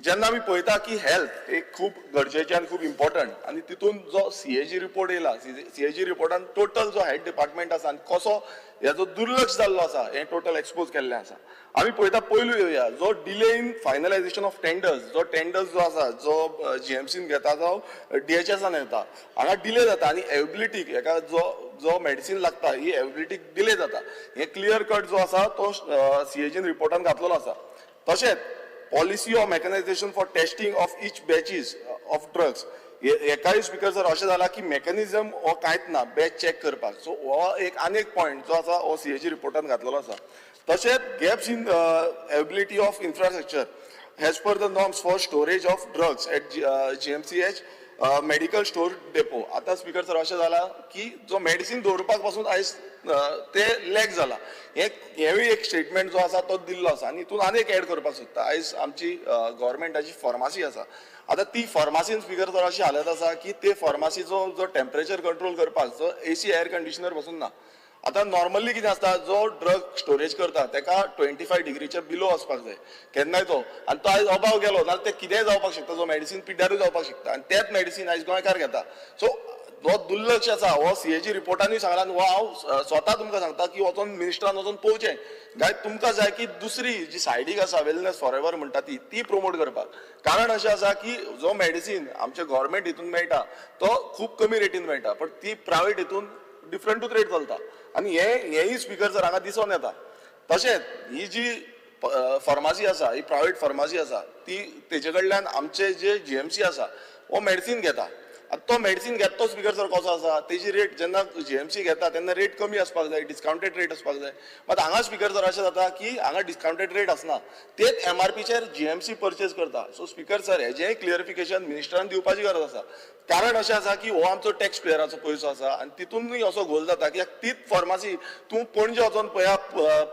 जेन्ना आमी पळयता की हेल्थ एक खूब गरजेचें आनी खूब इम्पॉर्टंट आनी तितून जो सीएजी रिपोर्ट येयला, सीएजी रिपोर्टान टोटल जो हेल्थ डिपार्टमेंट आसा आनी कसो हेजो दुर्लक्ष जाल्लो आसा हें टोटल एक्सपोज केल्लें आसा. आमी पळयता पयलू येवया जो delay in finalization of tenders, जो टेंडर्स जो आसा जो जीएमसीन घेता जावं डीएचएसान घेता हांगा डिले जाता आनी एवेबिलिटी हेका जो जो मेडिसीन लागता ही एवेबिलिटीक डिले जाता, हें क्लियर कट जो आसा तो सीएजीन रिपोर्टान घातलेलो आसा. तशेंच policy of mechanization for testing of each batches of drugs, हेकाय स्पीकर सर अशें जालां की मेकॅनिजम हो कांयच ना बॅच चॅक करपाक. सो हो एक आनी एक पॉयंट जो आसा हो सीएजी रिपोर्टान घातलेलो आसा. तशेंच gaps in availability of infrastructure as per the norms for storage of drugs at GMCH medical store depot. आतां स्पीकर सर अशें जालां की जो मेडिसीन दवरपाक पासून आयज ते लॅक जाला, हेंवूय एक स्टेटमेंट जो आसा तो दिल्लो आसा. आनी हितून आनी एक एड करपाक सोदता, आयज आमची गव्हर्मेंटाची फार्मासी आसा, आतां ती फार्मासीन स्पीकर सर अशी हालत आसा की ते फार्मासीचो जो टेम्परेचर कंट्रोल करपाक जो एसी एयर कंडिशनर पसून ना. आतां नॉर्मली कितें आसता, जो ड्रग स्टोरेज करता तेका 25 डिग्रीच्या बिलो वचपाक जाय केन्नाय तो, आनी तो आयज अभाव गेलो नाल्यार तें कितेंय जावपाक शकता, जो मेडिसीन पिड्ड्यारूय जावपाक शकता आनी तेंच मेडिसीन आयज गोंयकार घेता. सो हो दुर्लक्ष आसा हो सीएजी रिपोर्टानूय सांगला आनी हो हांव स्वता तुमकां सांगता की वचोन मिनिस्टरान वचोन पळोवचें काय तुमकां जाय की दुसरी जी सायडीक आसा वेलनस फॉर एवर म्हणटा ती ती प्रोमोट करपाक, कारण अशें आसा की जो मेडिसीन आमच्या गव्हर्मेंट हितून मेळटा तो खूब कमी रेटीन मेळटा, पण ती प्रायवेट हितून डिफरंटूच रेट चलता आनी हेंय स्पीकर सर हांगा दिसून येता. तशेंच ही जी फार्मासी आसा ही प्रायवेट फार्मासी आसा ती तेजे कडल्यान आमचे जे जीएमसी आसा हो मेडिसीन घेता, आतां तो मेडिसीन घेता तो स्पीकर सर कसो आसा तेजी रेट जेन्ना जीएमसी घेता तेन्ना रेट कमी आसपाक जाय, डिस्कावंटेड रेट आसपाक जाय, मात हांगा स्पीकर सर अशें जाता की हांगा डिस्कावंटेड रेट आसना, तेच एमआरपीचेर जीएमसी परचेज करता. सो स्पीकर सर हेजेंय क्लियरिफिकेशन मिनिस्टरान दिवपाची गरज आसा, कारण अशें आसा की हो आमचो टॅक्स पेयराचो पयसो आसा आनी तितूनय असो घोल जाता की तीच फार्मासी तूं पणजे वचोन पळया,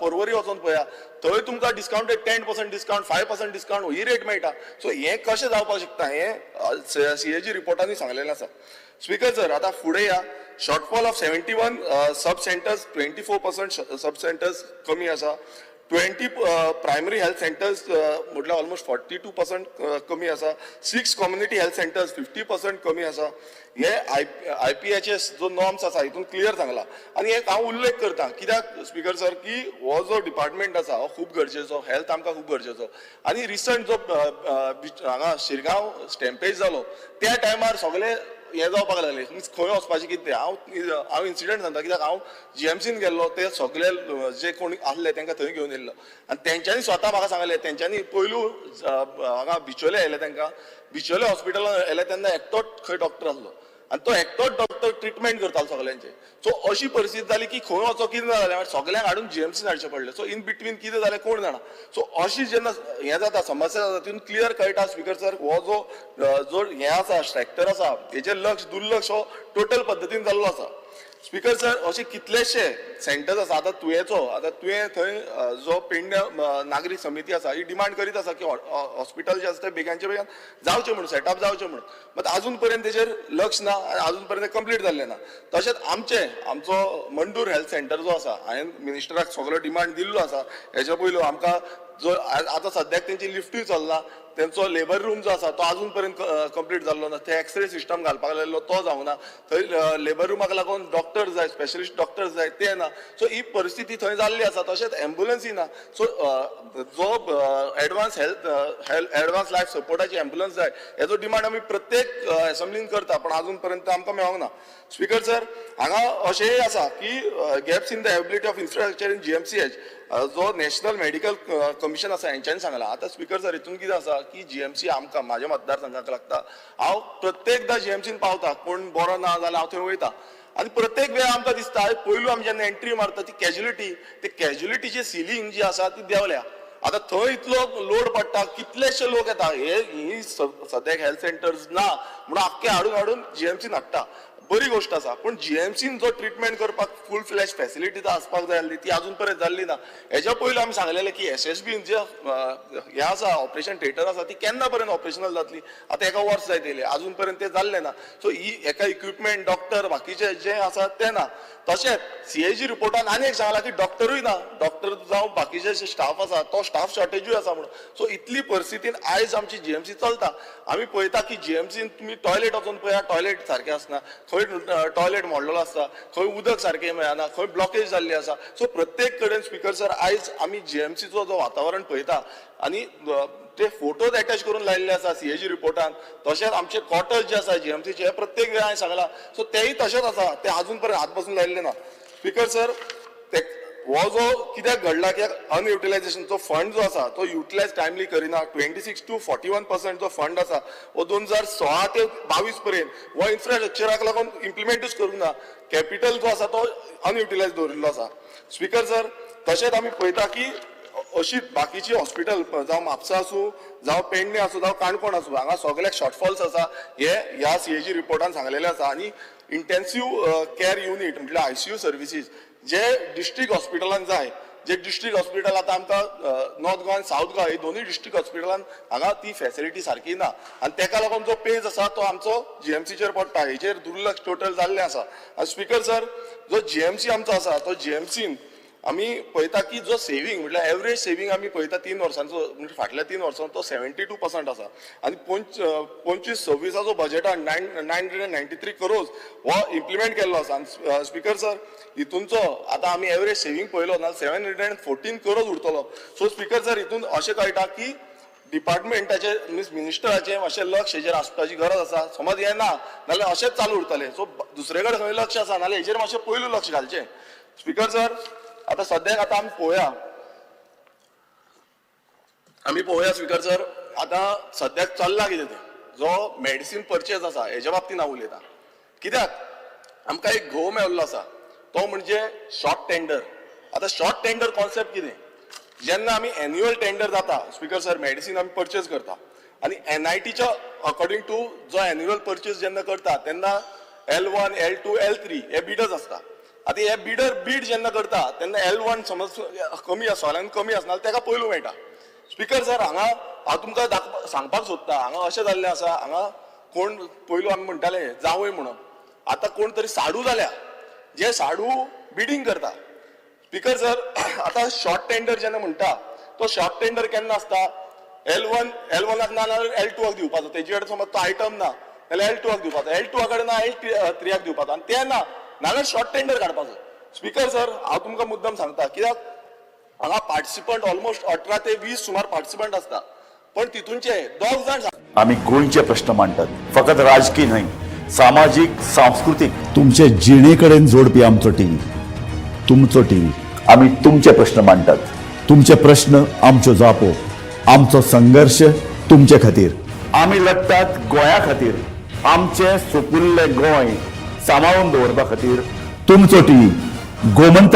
पर्वरी वचोन पळया, थंय तुमकां discounted 10% discount, 5% discount ही रेट मेळटा. सो हें कशें जावपाक शकता हें सीएजी रिपोर्टांनी सांगलेलें आसा. स्पीकर सर, आतां फुडें या shortfall of 71 sub centres, 24% sub centres कमी आसा. 20 प्रायमरी हेल्थ सेंटर्स म्हटल्यार ऑलमोस्ट 42% कमी आसा. 6 कम्युनिटी हेल्थ सेंटर्स 50% कमी आसा. हे IPHS जो नॉर्म्स आसा हितून क्लियर सांगला. आनी एक हांव उल्लेख करता कित्याक स्पीकर सर की हो जो डिपार्टमेंट आसा हो खूब गरजेचो, हेल्थ आमकां खूब गरजेचो. आनी रिसंट जो हांगा शिरगांव स्टॅम्पेज जालो त्या टायमार सगळे हें जावपाक लागलें, मीन्स खंय वचपाचें कितें. हांव इन्सिडंट सांगता कित्याक हांव जीएमसीन गेल्लो, ते सगळे जे कोण आसले तांकां थंय घेवन येयल्लो आनी तेंच्यांनी स्वता म्हाका सांगलें, तेंच्यांनी पयलू हांगा बिचोले आयले, तांकां बिचोले हॉस्पिटलान आयले तेन्ना एकटोच खंय डॉक्टर आसलो आनी तो एकटोच डॉक्टर ट्रिटमेंट करतालो सगळ्यांचे. सो अशी परिस्थिती जाली की खंय वचो कितें जालें, सगळ्यांक हाडून जीएमसीन हाडचें पडलें. सो इन बिटवीन कितें जालें कोण जाणा. सो अशी जेन्ना हें जाता, समस्या जाता, तितून क्लियर कळटा स्पीकर सर हो जो जो हें आसा सेक्टर आसा हेजेर लक्ष दुर्लक्ष हो टोटल पद्दतीन जाल्लो आसा. स्पीकर सर, अशे कितलेशे सेंटर्स आसा. आतां तुयेचो, आतां तुवें थंय जो पेडण्या नागरीक समिती आसा ही डिमांड करीत आसा की हॉस्पिटल जें आसा तें बेगानचे बेगान जावचें म्हणून, सेटअप जावचें म्हणून, बट आजून पर्यंत तेजेर लक्ष ना आनी आजून पर्यंत कंप्लीट जाल्लें ना. तशेंच आमचें आमचो मंडूर हेल्थ सेंटर जो आसा, हांवें मिनिस्टराक सगळो डिमांड दिल्लो आसा हेच्या पयलू. आमकां जो आतां सद्याक तेंची लिफ्टूय चलना, तेंचो लेबर रूम जो आसा तो आजून पर्यंत कंप्लीट जाल्लो ना, थंय एक्सरे सिस्टम घालपाक लायल्लो तो जावंक ना, थंय लेबर रुमाक लागून डॉक्टर जाय, स्पेशलिस्ट डॉक्टर जाय ते ना. सो ही परिस्थिती थंय जाल्ली आसा. तशेंच एम्बुलन्सूय ना. सो जो एडवान्स हेल्थ एडवान्स लायफ सपोर्टाची एम्बुलन्स जाय हेजो डिमांड आमी प्रत्येक एसेंब्लीन करता, पण आजून पर्यंत आमकां मेळोंक ना. स्पीकर सर, हांगा अशेंय आसा की gaps in the ability of infrastructure in GMCH जो नॅशनल मेडिकल कमिशन आसा हेंच्यांनी सांगलां. आतां स्पीकर सर, हितून कितें आसा की जीएमसी आमकां म्हाज्या मतदारसंघाक लागता. हांव प्रत्येकदां जीएमसीन पावता, कोण बरो ना जाल्यार हांव थंय वयता आनी प्रत्येक वेळा आमकां दिसता पयलू आमी जेन्ना एंट्री मारता ती कॅज्युलिटी, ते कॅज्युलिटीची सिलींग जी आसा ती देंवल्या. आतां थंय इतलो लोड पडटा, कितलेशे लोक येता. हे ही सद्याक हेल्थ सेंटर्स ना म्हणून आख्खे हाडून हाडून जीएमसीन हाडटा, बरी गोश्ट आसा. पूण जीएमसीन जो ट्रिटमेंट करपाक फूल फ्लॅश फॅसिलिटी आसपाक जाय आसली ती आजून पर्यंत जाल्ली ना. हेज्या पयलू आमी सांगलेलें की एसएसबीन जे हें आसा ऑपरेशन थिएटर आसा ती केन्ना पर्यंत ऑपरेशनल जातली, आतां एका वर्स जायत येयलें, आजून पर्यंत तें जाल्लें ना. सो ही एका इक्विपमेंट, डॉक्टर, बाकीचे जे आसा ते ना. तशेंच सीएजी रिपोर्टान आनी एक सांगलां की डॉक्टरूय ना, डॉक्टर जावं बाकीचे जे स्टाफ आसा तो स्टाफ शॉर्टेजूय आसा म्हणून. सो इतली परिस्थितीन आयज आमची जीएमसी चलता. आमी पळयता की जीएमसीन तुमी टॉयलेट वचून पळया, टॉयलेट सारकें आसना, खंय टॉयलेट मोडलेलो आसता, खंय उदक सारकें मेळना, खंय ब्लॉकेज जाल्ली आसा. सो प्रत्येक कडेन स्पीकर सर आयज आमी जीएमसीचो जो वातावरण पळयता आनी ते फोटोज एटॅच करून लायिल्ले आसा सीएजी रिपोर्टान. तशेंच आमचे क्वॉर्टर्स जे आसा जीएमसीचे हे प्रत्येक वेळा हांवें सांगलां, सो तेय तशेंच आसा, ते आजून पर्यंत हात बसून लायिल्ले ना. स्पीकर सर, ते हो जो कित्याक घडला की अनयुटिलायझेशनचो फंड जो आसा तो युटिलायज टायमली करिना. 26 to 41% जो फंड आसा हो 2016 ते 22 पर्यंत हो इन्फ्रास्ट्रक्चराक लागून इम्प्लिमेंटूच करूंक ना. कॅपिटल जो आसा तो अनयुटिलायज दवरिल्लो आसा. स्पीकर सर, तशेंच आमी पळयता की अशी बाकीची हॉस्पिटल जावं म्हापसा आसूं, जावं पेडणे आसूं, जावं काणकोण आसूं, हांगा सगळ्याक शॉर्टफॉल्स आसा हे ह्या सीएजी रिपोर्टान सांगलेलें आसा. आनी इंटेन्सीव केअर युनीट म्हटल्यार आयसीयू सर्विसीस जे डिस्ट्रिक्ट हॉस्पिटलान जाय, जे डिस्ट्रिक्ट हॉस्पिटल आतां आमकां नॉर्थ गोवा आनी सावथ गोवा ही दोनूय डिस्ट्रिक्ट हॉस्पिटलान हांगा ती फॅसिलिटी सारकी ना आनी तेका लागून जो पेज आसा तो आमचो जीएमसीचेर पडटा. हेचेर दुर्लक्ष टोटल जाल्लें आसा. आनी स्पीकर सर, जो जीएमसी आमचो आसा तो जीएमसीन आमी पळयता की जो सेवींग म्हटल्यार एवरेज सेवींग आमी पळयता 3 वर्सांचो, म्हणजे फाटल्या 3 वर्सांचो तो 72% आसा. आनी 25-26 बजेटान 993 करोज हो इम्प्लिमेंट केल्लो आसा. आनी स्पीकर सर, हितूनचो आतां आमी एवरेज सेवींग पळयलो ना 714 करोज उरतलो. सो स्पीकर सर, हितून अशें कळटा की डिपार्टमेंटाचे मिन्स मिनिस्टराचें मातशें लक्ष हेजेर आसपाची गरज आसा. समज हें ना नाल्यार अशेंच चालू उरतलें. सो दुसरे कडेन खंय लक्ष आसा नाल्यार हेजेर मातशें पयलू लक्ष घालचें. स्पीकर सर, आतां सद्याक आतां आमी पळोवया स्पीकर सर, आतां सद्याक चल्लां कितें तें जो मेडिसीन परचेज आसा हेज्या बाबतीन हांव उलयतां. कित्याक आमकां एक घोव मेळिल्लो आसा तो म्हणजे शॉर्ट टेंडर. आतां शॉर्ट टेंडर कॉन्सेप्ट कितें, जेन्ना आमी एन्युअल टेंडर जाता स्पीकर सर, मेडिसीन आमी परचेज करता आनी एनआयटीच्या अकॉर्डिंग टू जो एन्युअल परचेज जेन्ना करता तेन्ना L1, L2, L3 हे बिडर्स आसता. आतां हे बिडर बीड जेन्ना करता तेन्ना L1 समज कमी आसा, सोलान कमी आसना तेका पयलू मेळटा. स्पीकर सर, हांगा हांव तुमकां दाखोवपाक सांगपाक सोदता, हांगा अशें जाल्लें आसा, हांगा कोण पयलू आमी म्हणटाले जावय म्हणून, आतां कोण तरी साडू जाल्या जे साडू बिडींग करता. स्पीकर सर, आतां शॉर्ट टेंडर जेन्ना म्हणटा तो शॉर्ट टेंडर केन्ना आसता, L1 L1 ना जाल्यार L2 दिवपाचो, तेजे कडेन समज तो आयटम ना जाल्यार L2 दिवपाचो, L2 कडेन ना L3 दिवपाचो, आनी ते ना नाजाल्यार शॉर्ट टेंडर काडपाचो. स्पीकर सर, हांव तुमकां मुद्दम सांगता कित्याक हांगा पार्टिसिपंट ऑलमोस्ट 18 ते 20 सुमार पार्टिसिपंट आसता, पण तितूनचे दोग जाण आमी गोंयचे प्रश्न मांडटात, फकत राजकी न्हय, सामाजीक, सांस्कृतीक, तुमचे जिणे कडेन जोडपी आमचो टीव्ही, तुमचो टीव्ही. आमी तुमचे प्रश्न मांडटात, तुमचे प्रश्न आमच्यो जापो, आमचो संघर्श तुमचे खातीर. आमी लढटात गोंया खातीर, आमचें सुपुल्लें गोंय सांबाळून दवरपा खातीर. तुमचो टीव्ही, गोमंतक.